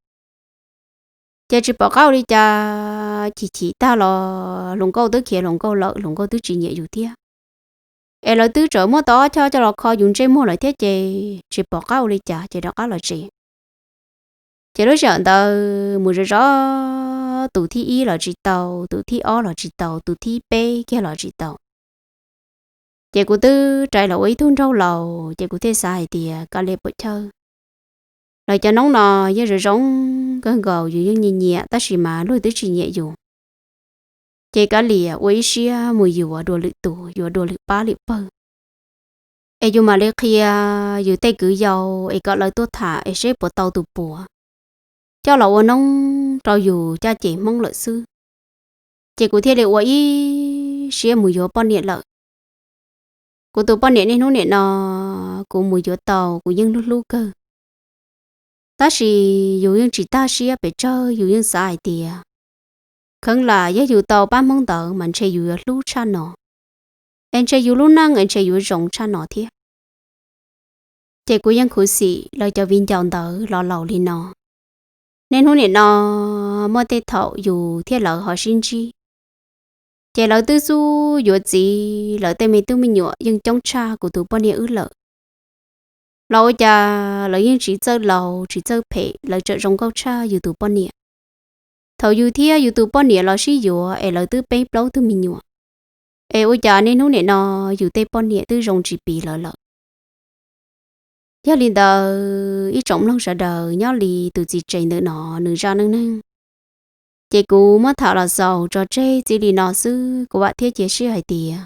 Ces tsis pom qab ua li cas, chim chim tag los hluas nkauj twb khiav hluas nkauj lawm, hluas nkauj twb tsis nyiam yus thiab. Es lawv twb txawm muab tau ob choj coj los kho yus ntsej muag lawm thiab ces tsis pom qab ua li cas ces rov qab los tsev. Ces lub sij hawm ntawd mus zov zov, tus thib ib los tsis tau, tus thib ob los tsis tau, tus thib peb kiag los tsis tau. Ces kuv twb rais los ua ib tug nraug laus ces kuv thiaj xav hais tias kav liam puam chawj. Lawv cov noob no yeej zoo zoo kawg nkaus, yus yeej nyiam nyiam tab sis mas luag twb tsis nyiam yus. Ces kav liam ua ib siab mus yuav dua lwm tus, yuav dua lwm pab lwm pawg, es yus mam li qhia yus tej kwv yau es kom lawv tuaj tham es seb puas tau tus puav coj los ua noob rau yus caj ces Hmoob lawm xwb. Ces kuv thiaj li ua ib siab mus yuav poj niam lawm. Kuv tus poj niam niaj hnub niam no kuv mus yuav tau kuv yeej hlub hlub kawg. Tab sis yus yeej tsis tag siab pes tsawg, yus yeej xav hais tias kheev lam yog yus tau pab Hmoob ntawd mas ntshe yus yuav hlub tshaj no, es ntshe yus lub neej es ntshe yuav zoo tshaj no thiab. Ces kuv yeej khuv xim lawv cov viv ncaus ntawd los laus li no. Niaj hnub niam no muaj tej thaum yus thiab lawv ho sib ntsib, ces lawv twb xub yuav txiv, lawv tej me tub me nyuam yeej coob tshaj kuv tus poj niam wb lawm. Los ua cas lawv yeej tsis txawj laus tsis txawj phem, lawv tseem zoo nkauj tshaj yus tus poj niam. Thaum yus thiab yus tus poj niam los sib yuav es lawv twb peb plaub tug me nyuam, es ua cas niaj hnub niam no yus tej poj niam twb zoo tsis piv lawv lawm. Yog li ntawd ib tsoom mloog sawv daws nyob li tus txiv tsev ntawm no nws zaj neej neeg, ces kuv muab tham los xaus tso tseg txij li no xwb, kuv vam thiab cia siab hais tias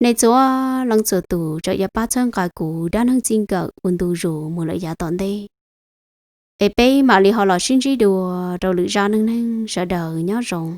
nej txhua leej txhua tus tseem yuav pab txhawb nqa kuv dab neeg txij nkawm ua ntu zus mus lawm yav tom ntej, es peb mam li ho los sib ntsib dua rau lwm zaj neej neeg, sawv daws nyob zoo.